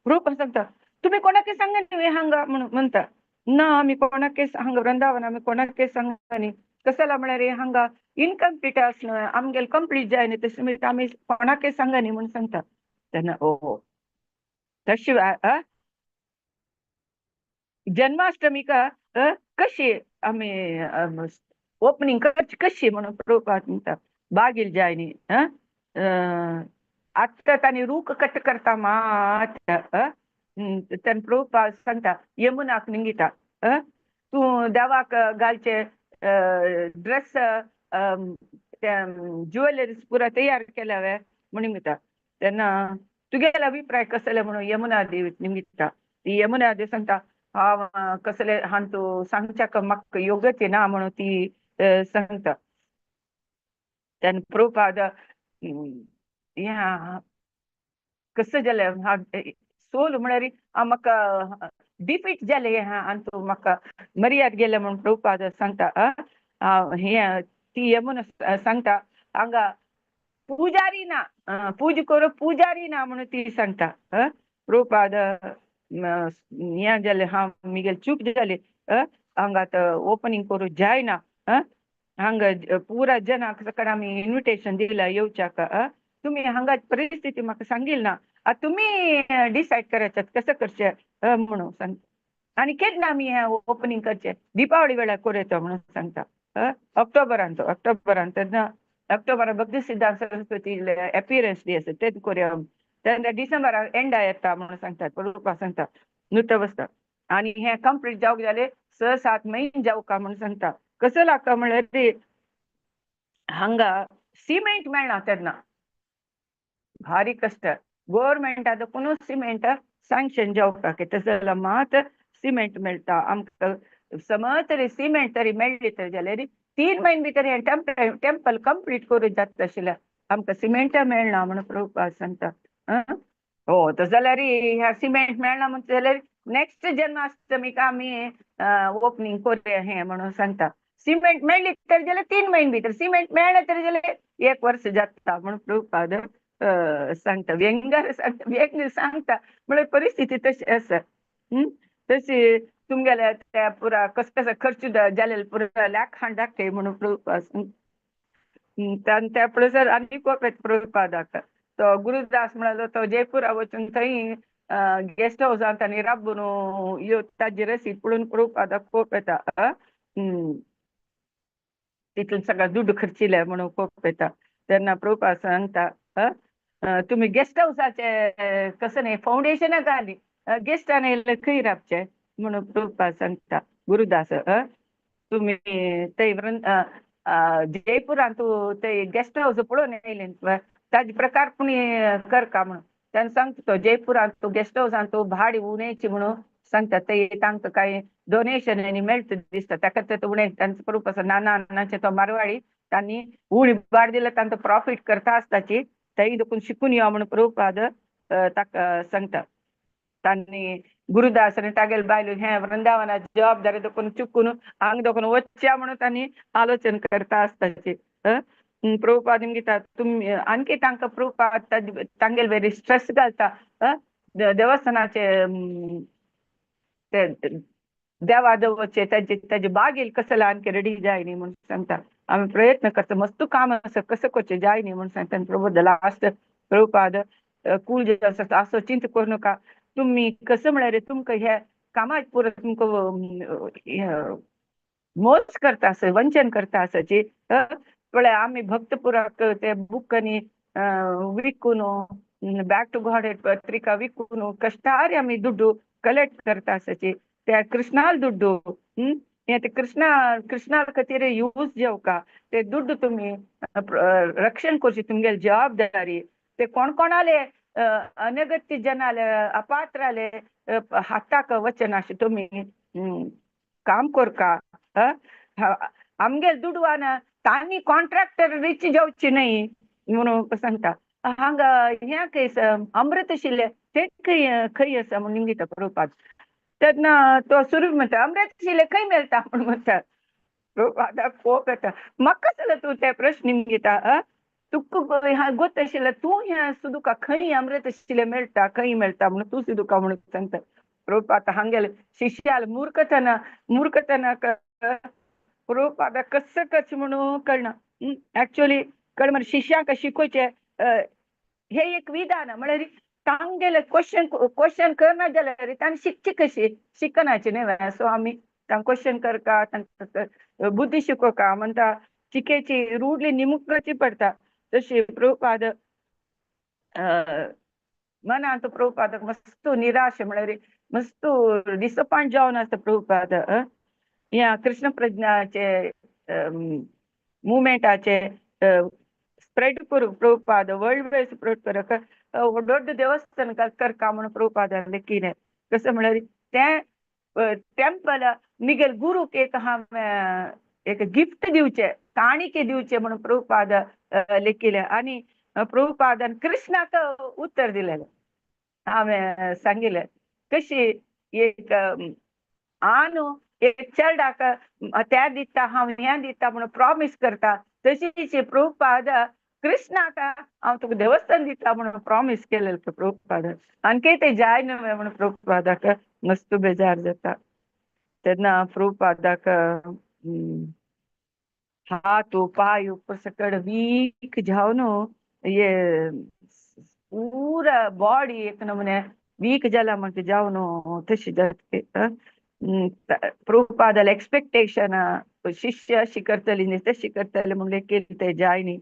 प्रभुपाद सांगता, तुमी कोणाकय सांगा न्ही हांगा म्हणून म्हणटा. ना आमी कोणाकय हांगा वृंदावन आमी कोणाकय सांगा न्ही, कसला म्हळ्यार हांगा इनकम्प्लीट आस न्हय, आमगेले कंप्लीट जायना तशें म्हणटा आमी कोणाकय सांगा न्ही म्हणून सांगता. तेन्ना ओ तशी जन्माष्टमीक कशी आमी ओपनिंग करची कशी म्हणून प्रभुपाद म्हणटा, बागील जाय न्ही. आतां तांणी रूख कट करता मात तेन्ना प्रभुपाद सांगता यमुनाक निंगिता, तूं देवाक घालचे ड्रेस ज्युवेलरीज पुरा तयार केल्या वे म्हणून निमिता. तेन्ना तुगेलो अभिप्राय कसले म्हणून यमुना देवी निमिता. ती यमुना देवी सांगता, हांव कसले हांतू सांगच्याक म्हाका योग्य ना म्हणून ती सांगता. तेन्ना प्रभुपाद ह्या कसं जालें सोल म्हळ्यार म्हाका डिफीट जालें आनी तूं म्हाका मर्याद गेलें म्हणून प्रभुपाद सांगता. हें ती यमुना सांगता, हांगा पुजारी ना, पूजा करूं पुजारी ना म्हणून ती सांगता. प्रभुपाद हें जालें हांव मिगेल चूक जाली, हांगा आतां ओपनिंग करूं जायना, हांगा पुरा जनाक सकड आमी इन्विटेशन दिलां येवच्याक, तुमी हांगा परिस्थिती म्हाका सांगील ना, आतां तुमी डिसायड करायचे कसं करचें म्हणून सांगता. आनी केन्ना आमी हें ओपनिंग करचें, दिपावळी वेळार करूं म्हणून सांगता. ऑक्टोबरान तो ऑक्टोबरान तेन्ना ऑक्टोबरान भक्ती सिद्धांत सरस्वती एपियरन्स डे आसा तेन्ना करूया, तेन्ना डिसेंबराक एंडा येता म्हणून सांगतात प्रभुपाद सांगता नुत बसता. आनी हें कंप्लीट जावंक जालें 6-7 म्हयने जावका म्हणून सांगता. कसो लागता म्हळ्यार हांगा सिमेंट मेळना तेन्ना भारी कश्ट. गोवोरमेंटा देखून सिमेंट सँक्शन जावपाक तशें जाल्यार मात सिमेंट मेळटा आमकां. समज तरी सिमेंट तरी मेळ्ळी तर जाल्यार 3 म्हयने भितर हें टेम्पल टेम्पल कंप्लीट करूं जाता आशिल्लें. आमकां सिमेंट मेळना म्हणून प्रभुपाद सांगता. हो, तशें जाल्यार ह्या सिमेंट मेळना म्हणटा जाल्यार नेक्स्ट जन्माष्टमीक आमी ओपनींग करुया हें म्हणून सांगता. सिमेंट मेळ्ळी तर जाल्यार 3 म्हयने भितर, सिमेंट मेळ्ळें तर जाल्यार एक वर्स जाता म्हणून प्रभुपाद सांगता. व्यंगार सांगता, व्यंग सांगता म्हळ्यार परिस्थिती तशी आसा. तशी तुमगेल्या त्या पुरा कस कसो खर्च जालेले पुरा लाखान दाखय म्हणून प्रभुपाद त्या पळयसर आनी कोप येता प्रभुपादाक. तो गुरुदास म्हळ्यार तो जयपुरा वचून थंय गेस्ट हावसांत तांणी राबून यो ताजी रसीद पळोवन प्रभुपादाक कोप येता. तितून सगळो दुड्ड खर्चिले म्हणून कोप येता. तेन्ना प्रभुपाद सांगता, तुमी गेस्ट हावसाचे कसं न्ही फावंडेशनां घाली, गेस्टान येयले खंय रावचे म्हणून प्रभुपाद सांगता. गुरुदास, तुमी थंय जयपुरांत ते गेस्ट हावस पळोवन येयले, ताजे प्रकार पुणी करका म्हणून तेन्ना सांगता. तो जयपुरांत गेस्ट हावसांत भाडें उणेची म्हणून सांगता. ते तांकां कांय डोनेशन आनी मेळटा दिसता, ताका ते उणें तांचो प्रूफ आसा. नाना नानाचे तो मारवाडी तांणी उणी भाड दिल्यार तांकां प्रॉफीट करता आसताची. थंय देखून शिकून यो म्हणून प्रभुपाद ताका सांगता. तांणी गुरुदास आनी तागेले बायलो हें वृंदावनाची जबाबदारी देखून चुकून हांगा देखून वचच्या म्हणून तांणी आलोचन करता आसताची. प्रभुपाद घेता तुमी आणखी तांकां प्रभुपाद तांगेले वेरी स्ट्रेस घालता. देवस्थानाचे ते देवा दवरचे ताजे ताजे बागेल कसं आणखी रेडी जाय न्ही म्हणून सांगता. आमी प्रयत्न करता, मस्त काम आसा, कसं करचें जाय न्ही म्हणून सांगता. प्रभु लास्ट प्रभुपाद कूल जे आसा, असो चिंता करूं नका तुमी. कसं म्हळ्यार तुमकां हे कामाक पुरो तुमकां मोस करता आसा, वंचन करता आसाची. पळय, आमी भक्त पुराक ते बूक आनी विकून, बॅक टू गॉड पत्रिका विकून कश्टारी आमी दुड्डू कलेक्ट करता आसाची. त्या कृष्णाल दुड्डू हे ते कृष्णा कृष्णा खातीर यूज जावका ते दुड्डू. तुमी रक्षण करची तुमगेली जबाबदारी. ते कोण कोणाले अनगत्य जनाले, अपात्राले हाताक वचनाशे तुमी काम करका. आमगेल दुडवान तांणी कॉन्ट्रॅक्टर रिच जावची न्हय म्हणून सांगता. हांगा हें खंय अमृत आशिल्लें तें खंय खंय आसा म्हणून निमगिता प्रभुपाद. तेन्ना तो सुरू म्हणटा, अमृत आशिल्लें खंय मेळटा म्हणून म्हणटा. प्रभुपादाक कोप येता. म्हाका जाल्यार तूं ते प्रश्न निमगिता, तुका गोत आशिल्लें तूं हें सुदुका खंय अमृत आशिल्लें मेळटा, खंय मेळटा म्हणून तूं सुदुका म्हणून सांगता. प्रभुपाद हांगेले शिष्याल मूर्खतना मूर्खतना प्रभुपादा कसं कच म्हणून कळना. ऍक्च्युअली कळ म्हणजे शिष्यांक शिकोवचें हे एक विधान म्हळ्यार तांगेले क्वेश्चन क्वेश्चन करना जाल्यार तांणी शिकची कशी? शिकनाची न्ही. सो आमी तांकां क्वेश्चन करका, तांकां बुद्धी शिकोवका म्हणटा. चिकेची रूडली निमुकची पडटा. तशी प्रभुपाद मनांत प्रभुपादाक मस्त निराश म्हळ्यार मस्त डिसपॉयंट जावन आसता प्रभुपाद. ह्या कृष्ण प्रज्ञाचे मुवमेंटाचे स्प्रेड करूंक प्रभुपाद वर्ल्ड वायड स्प्रेड करूंक व्हड देवस्थान करका म्हणून प्रभुपादान लेखिलें. कसं म्हळ्यार तें टेम्पल मिगेल गुरूक एक हांवें एक गिफ्ट दिवचें, काणिके दिवचें म्हणून प्रभुपाद लेखिलें. आनी प्रभुपादान कृष्णाक उत्तर दिलेलें. हांवें सांगिल्लें कशी एक आनु एक चेरडाक त्या दिता हांव हें दिता म्हणून प्रॉमीस करता, तशीच प्रभुपाद कृष्णाक हांव तुका देवस्थान दिता म्हणून प्रॉमीस केलेलें प्रभुपाद. आणखी ते जाय न्हय म्हणून प्रभुपादाक मस्त बेजार जाता. तेन्ना प्रभुपादाक हात पाय सकड वीक जावन ये पूरा बॉडी एक नमुने वीक जाला म्हणटा जावन तशी जाता. प्रभुपादाले एक्सपेक्टेशन शिष्य अशी करतली न्ही तशी करतली म्हणलें केली ते जाय न्ही.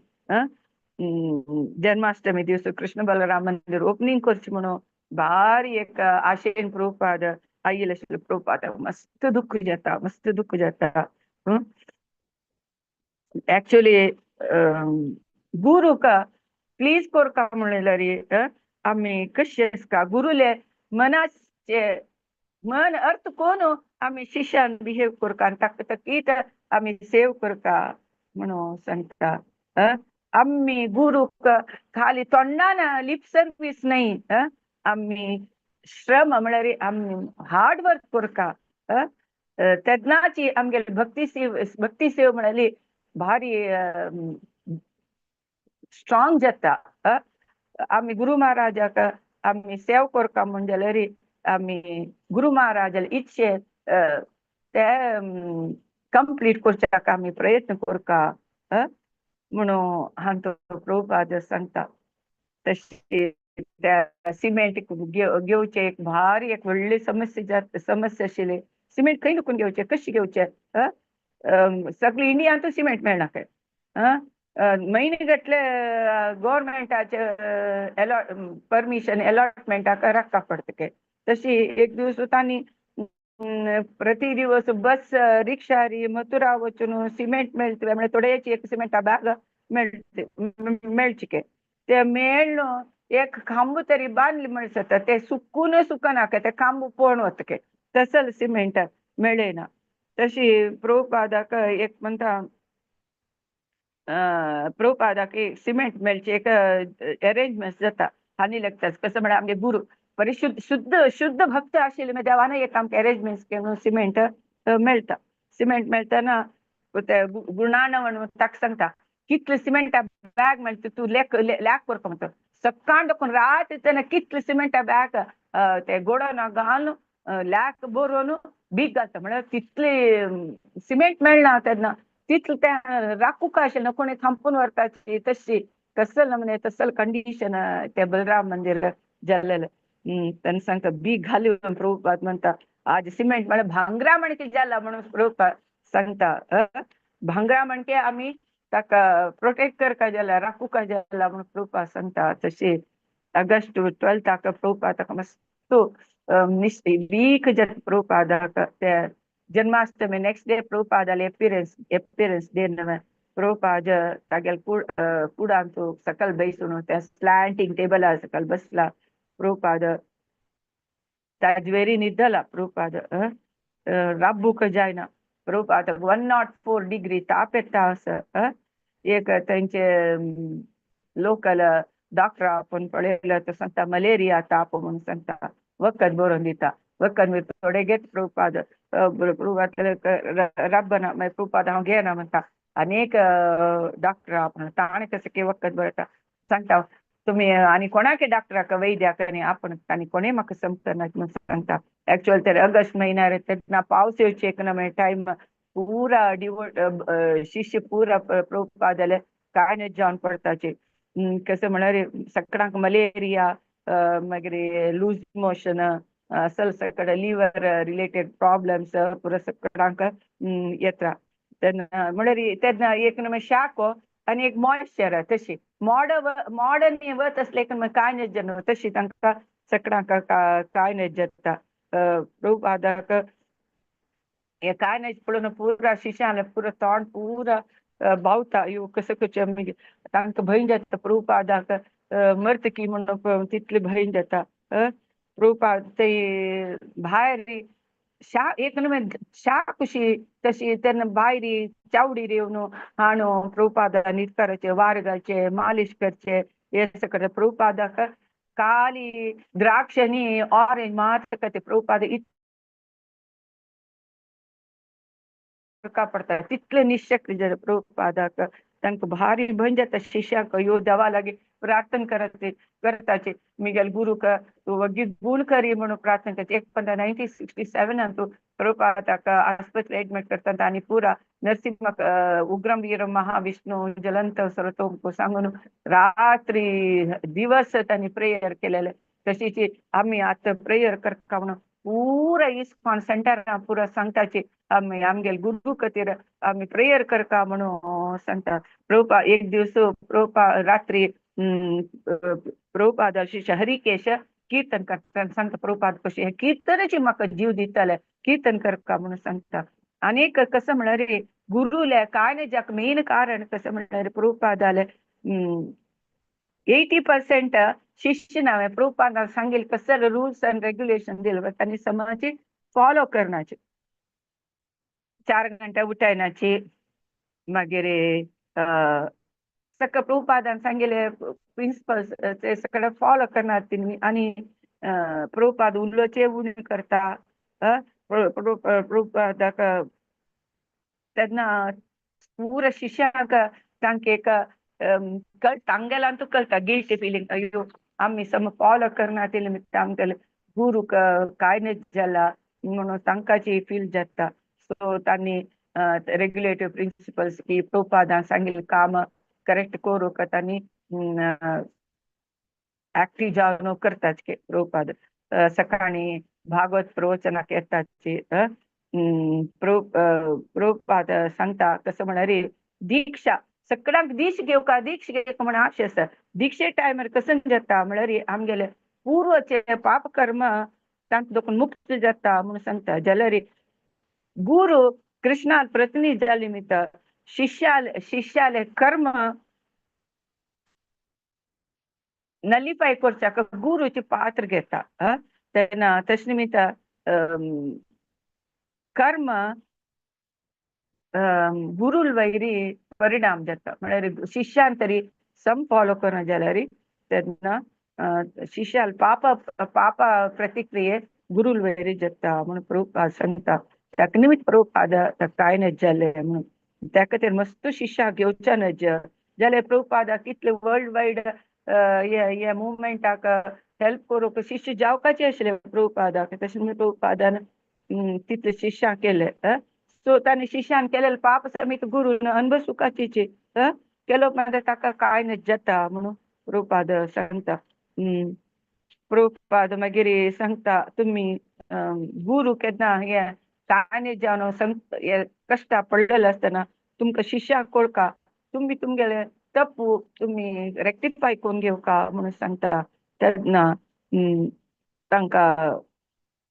जन्माष्टमी दिवस कृष्ण बलराम मंदिर ओपनिंग करची म्हणून भारी एक आशेन प्रभुपाद आयिल्ले आशिल्ले. प्रभुपादाक मस्त दुख्ख जाता, मस्त दुख्ख जाता. एक्चुअली गुरुक प्लीज कोरका म्हणल्यार आमी कशें आसता गुरुले मनाचे मन अर्थ कोण आमी शिष्यान बिहेव करका आनी ताका तकीत आमी सेव करता म्हणून सांगता. आमी गुरुक खाली तोंडान लिप सर्वीस न्हय, आमी श्रम म्हळ्यार आमी हार्ड वर्क करका. तेन्नाची आमगेली भक्ती सेव म्हळ्यार भारी स्ट्रॉंग जाता. आमी गुरु महाराजाक आमी सेव करका म्हण जाल्यार आमी गुरु महाराजाले इच्छे ते कंप्लीट करच्याक आमी प्रयत्न करका म्हणून हांतो प्रभुपाद सांगता. तशी त्या सिमेंट घेवचे एक भारी एक व्हडली समस्या समस्या आशिल्ली. सिमेंट खंय दुकून घेवचे, कशी घेवचे? सगळे इंडियांतूच सिमेंट मेळना खंय. म्हयने गटले गोवोरमेंटाचे परमिशन अलॉटमेंटाक राखपाक पडटा. तशी एक दिवस तांणी प्रति दिवस बस रिक्षारी मथुरा वचून सिमेंट मेळटा म्हळ्यार थोडेची एक सिमेंटा बॅग मेळटे मेळचे ते मेळ्ळ एक खांब तरी बांदले म्हण जाता ते सुकून सुकना ते खांब पोवन वता तसल सिमेंट मेळना. तशी प्रभुपादाक एक म्हणटा प्रभुपादाक एक सिमेंट मेळचे एक अरेंजमेंट जाता. हानी लागता कसं म्हळ्यार आमगे गुरु परिशुद्ध शुद्ध शुद्ध भक्त आशिल्ले मागीर देवान एक आमकां अरेंजमेंट्स केवन सिमेंट मेळटा. सिमेंट मेळटना ते गुणान म्हणून ताका सांगता कितले सिमेंटा बॅग मेळटा तूं लेक लॅक करपा म्हणटा. सकाळ दोकून रात तेन्ना कितले सिमेंटा बॅग ते गोडोना घालून लॅक बरोवन बीग घालता म्हळ्यार तितले सिमेंट मेळना तेन्ना तितलें तें राखूंक आशिल्लें कोणी थांपून व्हरताची तशी कसल नमने तसल कंडिशन ते बलराम मंदिर जाल्लेलें. तेन्ना सांगता बीग घाली प्रभुपाद म्हणटा आज सिमेंट म्हळ्यार भांगरा म्हणके जाला म्हणून प्रभुपाद सांगता. भांगरा म्हणके आमी ताका प्रोटेक्ट करका जाला राखूंक जाला म्हणून प्रभुपाद सांगता. तशी ऑगस्ट 12 प्रभुपाद ताका मस्त वीक जाता प्रभुपादाक ते Janmashtami next day प्रभुपादाले appearance appearance day नवे प्रभुपाद तागेले कुडांत सकल बैसून त्या स्लॅन्टिंग टेबला सकल बसला. प्रभुपाद ताजवेरी न्हिदला प्रभुपाद राबूंक जायना. प्रभुपाद 104 डिग्री ताप येता असो. एक तेंचे लोकल डॉक्टर आपोवन पळयलो तो सांगता मलेरिया ताप म्हणून सांगता. वखद बरोवन दिता. वखद मागीर थोडे घेत प्रभुपाद प्रभुपाद राबना मागीर प्रभुपाद हांव घेना म्हणटा. आनी एक डॉक्टर आपोवन ताणें कशें वखद बरयता सांगता तुमी आनी कोणाक डॉक्टराक वैद्याक न्ही आपूण आनी कोणें म्हाका समजना म्हणून सांगता. एक्चुअल तर ऑगस्ट म्हयन्यार तेन्ना पावस येवचे एक ना टायम पुरा डिवोट शिष्य पुरा प्रभुपादाले कांय न्हय जावन पडताचे. कसं म्हळ्यार सगळ्यांक मलेरिया मागीर लूज मोशन असल सगळे लिवर रिलेटेड प्रॉब्लम्स पुरा सगळ्यांक येता तेन्ना म्हळ्यार तेन्ना एक नमें शाक आनी एक मॉइश्चर तशी मॉडर्न वत असले एक कांय न्हय जाता तशी तांकां सगळ्यांक कांय न्हय जाता. प्रभुपादाक हे कांय न्हय पळोवन पुरा शिष्यान पुरा तोंड पुरा बावता यो कसं कशें मागीर तांकां भंय जाता प्रभुपादाक मरता की म्हणून तितलें भंय जाता. प्रभुपाद ते भायर एक न्हय शा कशी तशी तेन्ना भायर चावडीर येवन हाणून प्रभुपादा न्हिदकाराचे वार घालचे मालिश करचे हे सगळें प्रभुपादाक खाली द्राक्ष आनी ऑरेंज मात्र ते प्रभुपाद करपा पडटा तितले निशक्त जाता प्रभुपादाक. तांकां भारी भंय जाता शिष्यांक यो देवा लागीं प्रार्थना करताचे मिगेल गुरुक तूं वगी गुण करी म्हणून प्रार्थना करचे. एक पंदरा 1967 प्रभुपादाक आस्पत्रे एडमिट करतात आनी पुरा नरसिंह उग्रम वीर महाविष्णू जलंत सरतो सांगून रात्री दिवस तांणी प्रेयर केलेले. तशीच आमी आतां प्रेयर करता म्हणून पुरा इस्कॉन सेंटरान पुरा सांगताची आमी आमगेले गुरू खातीर आमी प्रेयर करता म्हणून सांगता. प्रभुपा एक दिवस प्रभुपा रात्री प्रभुपाद शिष्य हरिकेश कीर्तन करता सांगता प्रभुपाद कशें हें कीर्तनाची म्हाका जीव दिताले कीर्तन करता म्हणून सांगता. आनी एक कसं म्हळ्यार गुरुले काय नाही जाक मेन कारण कसं म्हणल्यार प्रभुपादाले 80% शिष्य नावे प्रभुपादान सांगेल कसं रुल्स अँड रेग्युलेशन दिलं त्यांनी समाजी फॉलो करण्याचे. 4 घंटे उठायनाची, मागीर सगळं प्रभुपादान सांगेले प्रिन्सिपल्स ते सगळं फॉलो करणार तिनी. आणि प्रभुपाद उलोचे उणी करता. प्रभुपादाक तेन्ना पुरा शिष्यांक तांकां एक तांगेलांतू कळटा गिल्टी फिलींग, अय्यो आमी सम फॉलो करना ते निमित्त आमगेले गुरूक काय न्हय जाला म्हणून तांकांची फील जाता. सो तांणी रेग्युलेटिव्ह प्रिन्सिपल्स की प्रभुपादान सांगिल्लें काम करेक्ट करूंक तांणी ऍक्टिव्ह जावन करतात प्रभुपाद. सकाळी भागवत प्रवचनाक येतात. प्रभुपाद सांगता कसं म्हळ्यार दीक्षा सगळ्यांक दीक्ष घेवका, दीक्ष घेवका म्हण आशे आसा. दीक्षे टायमार कसं जाता म्हळ्यार आमगेले पूर्वचे पाप कर्म तांकां देखून मुक्त जाता म्हणून सांगता. जाल्यार गुरु कृष्णाल प्रतिनिधी जाले निमित्त शिष्याले कर्म नलिफाय करच्याक गुरुचे पात्र घेता. तेन्ना तशें निमित्त कर्म गुरुल वैरी परिणाम जाता. म्हळ्यार शिष्यान तरी सम फॉलो करना जाल्यार तेन्ना शिष्याल पाप पाप प्रतिक्रिये गुरुल वैरी जाता म्हणून प्रभुपाद सांगता. ताका निमित्त प्रभुपाद काय न्हय जाले म्हणून त्या खातीर मस्त शिष्या घेवच्या न्हय जाल्यार प्रभुपादाक इतले वर्ल्ड वायड हे मुवमेंटाक हेल्प करूंक शिष्य जावपाचे आशिल्ले प्रभुपादाक. तशें म्हणून प्रभुपादान तितले शिष्या केले. सो ताणें शिष्यान केलेले पाप समेत गुरून अनभसुकाची केलो मागीर ताका काय न्हय जाता म्हणून प्रभुपाद सांगता. प्रभुपाद मागीर सांगता तुमी गुरू केन्ना हे काय न्हय जावन कश्टा पडलेले आसतना तुमकां शिष्याक कोळका, तुमी तुमगेले तप्पू तुमी रेक्टिफाय करून घेवका म्हणून सांगता. तेन्ना तांकां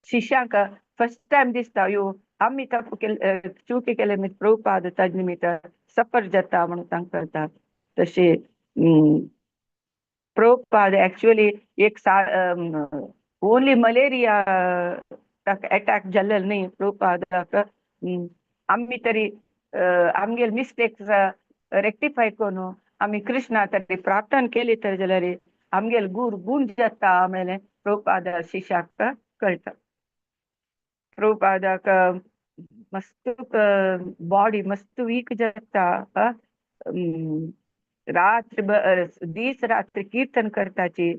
शिष्यांक फर्स्ट टायम दिसता यो आमी तप्पू केले चुकी केले निमित्त प्रभुपाद ताजे निमित्त सफर जाता म्हणून तांकां कळटा. तशें प्रभुपाद एक्चुअली एक ओनली मलेरिया ताका एटॅक जाल्लेलो न्हय प्रभुपादाक. आमी तरी आमगेले मिस्टेक्स रेक्टिफाय करून आमी कृष्णा तरी प्रार्थना केली तर जाल्यार आमगेले गुर गुण जाता म्हणलें प्रभुपाद शिष्याक कळटा. प्रभुपादाक मस्त बॉडी मस्त वीक जाता. रात्र दीस रात्र कीर्तन करताची,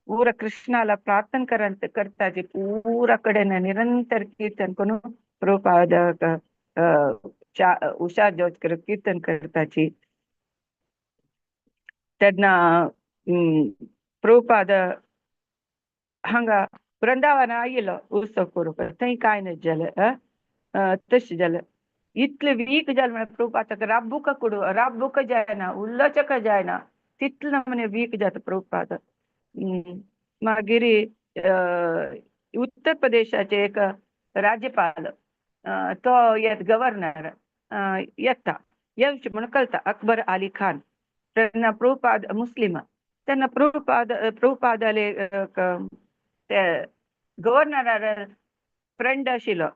पुरा कृष्णाला प्रार्थना करताची, पुरा कडेन निरंतर कीर्तन करून प्रभुपादाक उषा जोत कीर्तन करताची. तेन्ना प्रभुपाद हांगा वृंदावना आयलो उत्सव करूंक, थंय कांय न्हय जालें. तशें जालें इतलें वीक जालें म्हळ्यार प्रभुपादाक राबूक कुडू राबूक जायना, उलोवचेक जायना, तितलें म्हणे वीक जाता प्रभुपाद. मागीर उत्तर प्रदेशाचे एक राज्यपाल तो येत गव्हर्नर येता येवचे म्हणून कळटा अकबर अली खान. तेन्ना प्रभुपाद मुस्लिम. तेन्ना प्रभुपादाले ते गव्हर्नरार फ्रेंड आशिल्लो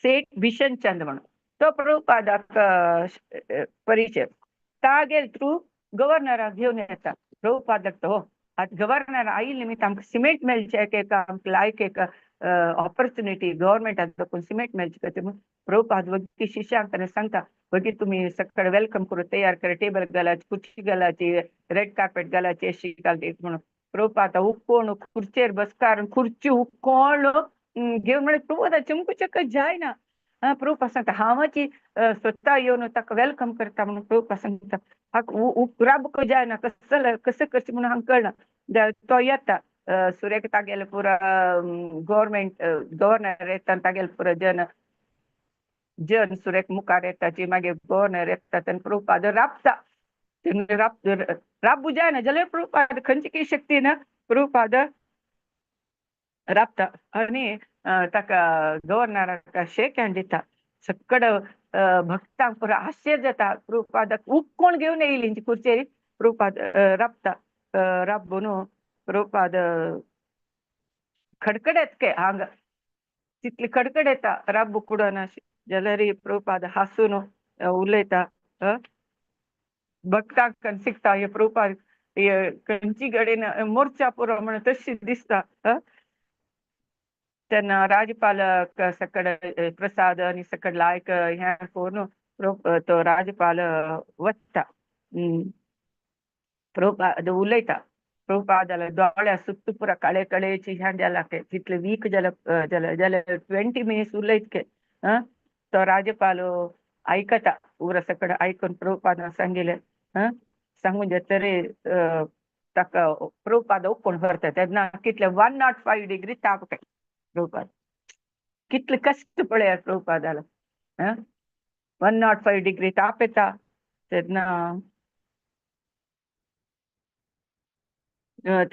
सेठ बिशन चंद म्हणून, तो प्रभुपादाक परिचय तागेल थ्रू गव्हर्नराक घेवन येता. प्रभुपादाक तो आतां गव्हर्नर आयिल्ले निमित्त आमकां सिमेंट मेळचें एक आमकां लायक एक ऑपॉर्च्युनिटी गव्हर्मेंटाक दाखोवन सिमेंट मेळचें खातीर म्हूण प्रभुपाद वग्गी शिष्यांक ताणें सांगता वगी तुमी सकाळी welcome करूं तयार कर, टेबल घालाची, खुर्ची घालाची, रेड कार्पेट घालाची अशी घालती म्हणून. प्रभुपाद उक्कोण खुर्चेर बसकार खुर्ची उक्कोण घेवन म्हळ्यार प्रभुपाद चमकूचेक जायना. प्रभुपाद सांगता हांवाची स्वता येवन ताका welcome करता म्हणून प्रभुपाद सांगता. राबूंक जायना कसं कसं करचें म्हणून हांकां कळना. तो येता सुर्याक तागेले पुरा गव्हर्मेंट गव्हर्नर येता तागेले पुरा जन जन सुर्याक मुखार येता मागीर गव्हर्नर येता तेन्ना प्रभुपाद राबता. राबू जायना जाल्यार प्रभुपाद खंयची कितें शक्ती ना प्रभुपाद राबता आनी ताका गव्हर्नराक शेक हँड दिता. सगळं भक्तांक पुरो आश्चर्य जाता. प्रभुपादाक उक्कोण घेवन येयली खुर्चेर प्रभुपाद राबता राबून प्रभुपाद खडखडेत के हांगा तितली खडखड येता राब कुडन जाल्यार प्रभुपाद हासून उलयता. भक्तांक शिकता हे प्रभुपाद खंयची कडेन मोर्चा पुरो म्हण तशी दिसता. तेन्ना राजपाल सकड प्रसाद आनी सकड लायक हें करून तो राजपाल वता. प्रभुपाद उलयता. प्रभुपादाला दोळ्या सुत्तु पुरा काळे काळेची ह्या जाला के तितले वीक जाला जाला जाल्यार 20 मिनिट्स उलयत के. तो राजपाल आयकता उरा सकड आयकून प्रभुपादान सांगिलें. सांगून जातरी ताका प्रभुपाद कोण व्हरता तेन्ना कितले 105 डिग्री ताप काय प्रभुपाद कितले कश्ट पळयात प्रभुपादाला. 105 डिग्री ताप येता तेन्ना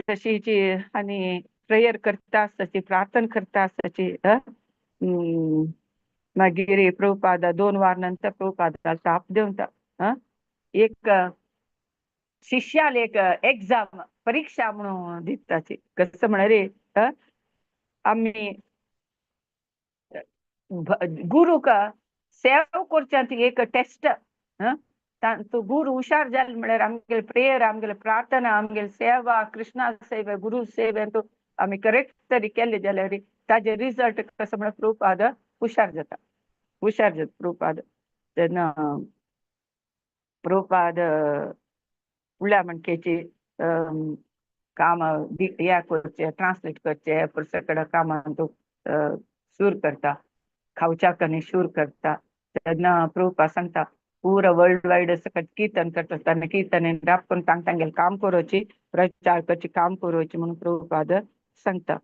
तशीची आनी प्रेयर करता आसताची प्रार्थना करता आसताची. मागीर प्रभुपादा 2 वार नंतर प्रभुपादा ताप देवता. एक शिष्याल एक एक्झाम परीक्षा म्हणून दिताची. कसं म्हणारे आमी गुरुक सेवा करच्या एक टेस्ट. तो गुरु हुशार जाले म्हळ्यार आमगेले प्रेयर आमगेले प्रार्थना आमगेले सेवा कृष्णा सेवे गुरु सेवे आमी करेक्ट तरी केले जाल्यार ताजे रिजल्ट कसो म्हळ्यार प्रभुपाद हुशार जाता. हुशार जाता प्रभुपाद. तेन्ना प्रभुपाद फुडल्या म्हणकेची काम हें करचें ट्रांसलेट करचें पुस्तकां कामान तो सूर करता खावच्याक आनी शूर करता. तेन्ना प्रभुपाद सांगता पुरा वर्ल्ड वायड सकट कीर्तन करता आसतना कीर्तन राबून तांग तांगेलें काम करोची प्रचार करची काम करोची म्हणून प्रभुपाद सांगता.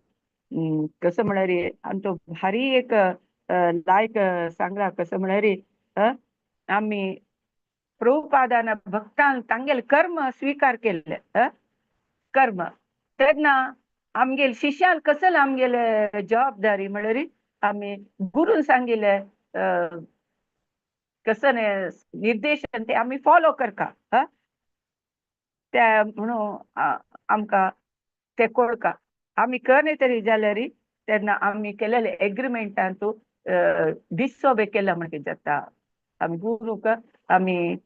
कसं म्हळ्यार आनी तो भारी एक लायक सांगला. कसं म्हळ्यार आमी प्रभुपादान भक्तांक तांगेले कर्म स्विकार केल्ले कर्म तेन्ना आमगेले शिष्यान कसले आमगेले जबाबदारी म्हळ्यार आमी गुरून सांगिल्ले कसं निर्देशन ते आमी फॉलो करता. ते म्हणून आमकां ते कोळका आमी करने तरी जाल्यार तेन्ना आमी केलेले एग्रीमेंटान तूं डिसोबे केला म्हणजे जाता. आमी गुरूक आमी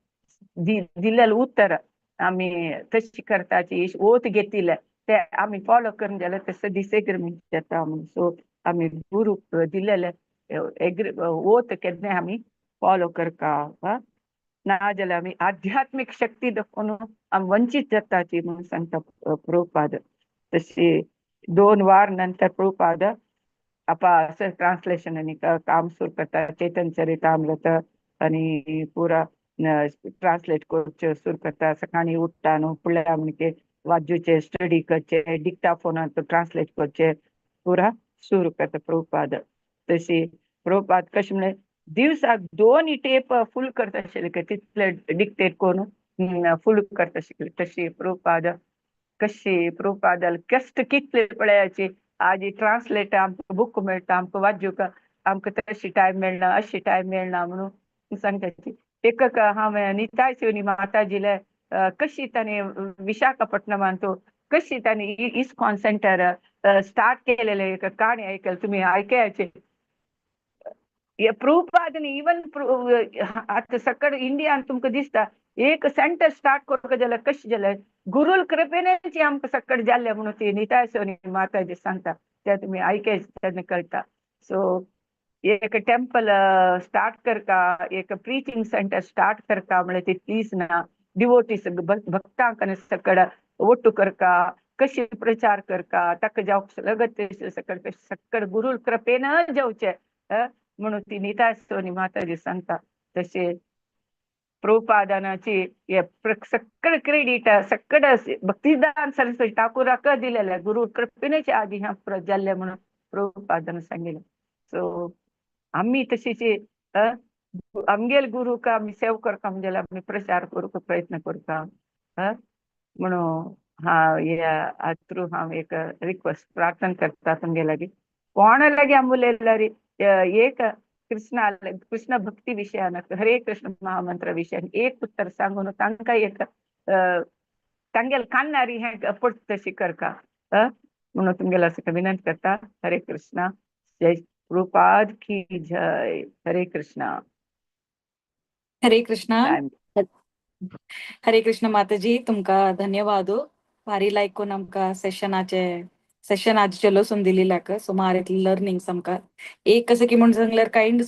दिलेलें उत्तर आमी तशी करताची ओत घेतिल्ले ते आमी फॉलो करून जाल्यार तसो डिसएग्रीमेंट जाता म्हणून. सो आमी गुरूक दिलेले एग्री ओत केन्ना आमी फॉलो करता. ना जाल्यार आमी आध्यात्मीक शक्ती दाखोवन आमी वंचीत जाताची म्हणून सांगता प्रभुपाद. तशी 2 वार नंतर प्रभुपाद आपा असं ट्रान्सलेशन आनी काम सुरू करता. चैतन्य चरितामृत आनी पुरा ट्रान्सलेट करचें सुरू करता. सकाळी उठता न्हू फुडल्या म्हणजे वाजूचे स्टडी करचे डिक्टाफोनान ट्रान्सलेट करचे पुरा सुरू करता प्रभुपाद. तशी प्रभुपाद कशें म्हळ्यार दिवसाक 2 टेप फूल करता आशिल्ले तितले डिक्टेट करून फूल करता आशिल्ले. तशी प्रभुपाद कशी प्रभुपादाल कश्ट कितले पळयाचे आज ट्रान्सलेट आमकां बूक मेळटा आमकां वाजूंक आमकां तशी टायम मेळना अशी टायम मेळना म्हणून सांगताची. एक हांवें निताय शिवनी माताजीले कशी तांणी विशाखापट्टणमांत कशी तांणी इस्कॉन सेंटर स्टार्ट केलेले एक काणी आयकल तुमी आयकयाचे. प्रभुपाद इवन आतां सकड इंडियान तुमकां दिसता एक सेंटर स्टार्ट करूंक जाल्यार कशें जालें गुरूल कृपेनेच आमकां सकड जाल्लें म्हणून ती निताय शिवनी माताजी सांगता ते तुमी आयकय तेन्ना कळटा. सो एक टेम्पल स्टार्ट करता एक प्रिचींग सेंटर स्टार्ट करता म्हळ्यार तितलीच ना डिवोटीस भक्तांक आनी सकड ಒಟ್ಟು करका कशी प्रचार करका ताका जावंक लगत सकड सकड गुरूल कृपेन जावचें म्हणून ती निताय सोनी माताजी सांगता. तशें प्रभुपादानाची सगळं क्रेडिट सगळं भक्तिदान सरस्वती ठाकूराक दिलेलें गुरु कृपेनेचे आदी ह्या जाल्लें म्हणून प्रभुपादान सांगिल्लें. सो आमी तशीची आमगेल गुरूक आमी सेव करता म्हणजे आमी प्रचार करूंक प्रयत्न करता. म्हणून हा ह्या थ्रू हांव एक रिक्वेस्ट प्रार्थना करता तुमगे लागीं कोणा लागीं आमी उलयल्यार एक कृष्णा कृष्ण भक्ती विशयान, हरे कृष्ण महामंत्र विशयान एक उत्तर सांगून तांकां एक तांगेल कान्नारी हें पडटा तशी करका म्हणून तुमगेलो असं विनंती करता. हरे कृष्णा, जय प्रभुपाद की जय. हरे कृष्णा. हरे कृष्णा. हरे कृष्ण माताजी, तुमका धन्यवाद. भारी लायक कोन आमकां सेशनाचे सेशन आज चलोसून दिलेल्याक. सुमार इतली लर्निंग्स आमकां. एक कसं की म्हण सांगल्यार काइंड